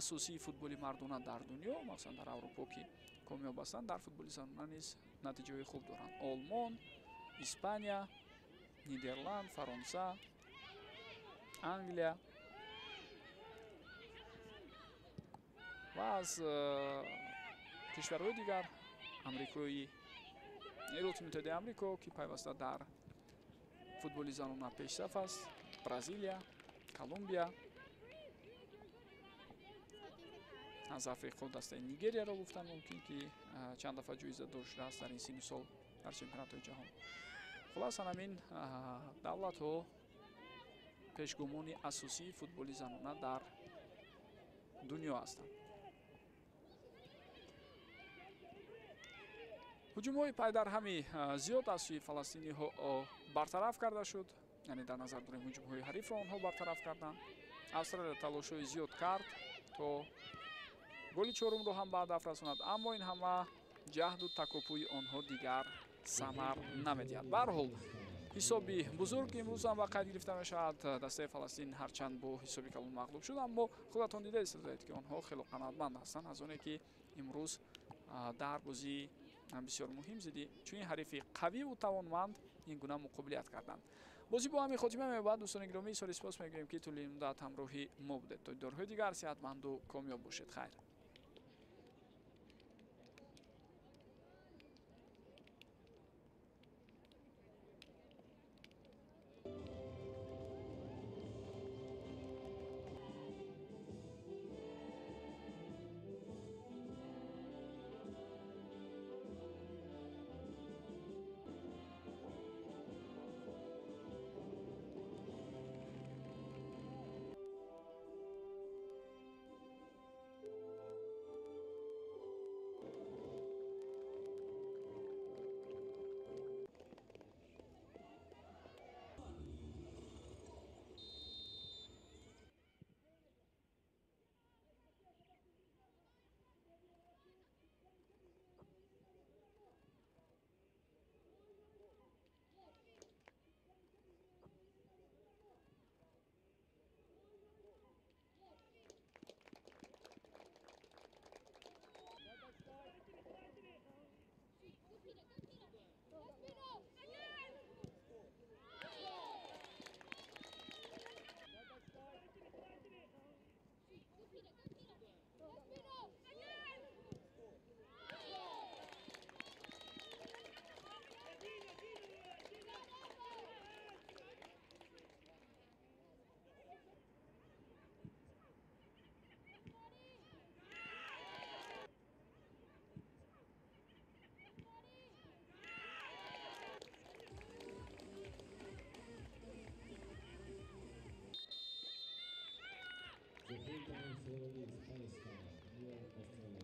асосии футболи мардона дар дунё, махсусан дар Аврупо, ки комёб ҳастанд, дар футболи занона низ натиҷаҳои хуб доранд. Олмон, Испания, Нидерланд, Фаронса, Англия ва аз кишварҳои дигар Амрикои Иёлоти Муттаҳидаи Амрико, ки пайваста дар футболи занона пешсаф аст, Бразилия, Колумбия, аз Африқо дастаи Нигерияро гуфтан мумкин, ки чанд дафъа ҷоизадор шудааст дар ин синни сол дар чемпионатҳои ҷаҳон. Хулоса, ҳамин давлатҳо пешгумони асосии футболи занона дар дунё ҳастанд. Ҳуҷумҳои пайдарҳами зиёд аз сӯи фаластиниҳо бартараф карда шуд, яъне дар назар дорем ҳуҷумҳои ҳарифро онҳо бартараф карданд. Австралия талошҳои зиёд кард то голи чорумро ҳам ба ҳадаф расонад, аммо ин ҳама ҷаҳду такопӯи онҳо дигар самар намедиҳад. Ба ҳар ҳол, ҳисоби бузург имрӯз ҳам ба қайд гирифта мешавад. Дастаи Фаластин ҳарчанд бо ҳисоби калон мағлуб шуд, аммо худатон дида истодаед, ки онҳо хело қаноатманд ҳастанд аз оне ки имрӯз дар бозии бисёр муҳим зидди чунин ҳарифи қавиву тавонманд ин гуна муқобилият карданд. Бозӣ бо ҳамин хотима меёбад. Дӯстони гиромӣ, соли сипос мегӯем, ки тӯли муддат ҳамроҳи мо будед. То дидорҳои дигар сеҳатманду комёб бошед. Хайр. Next referee is Palestine, Neil Costello.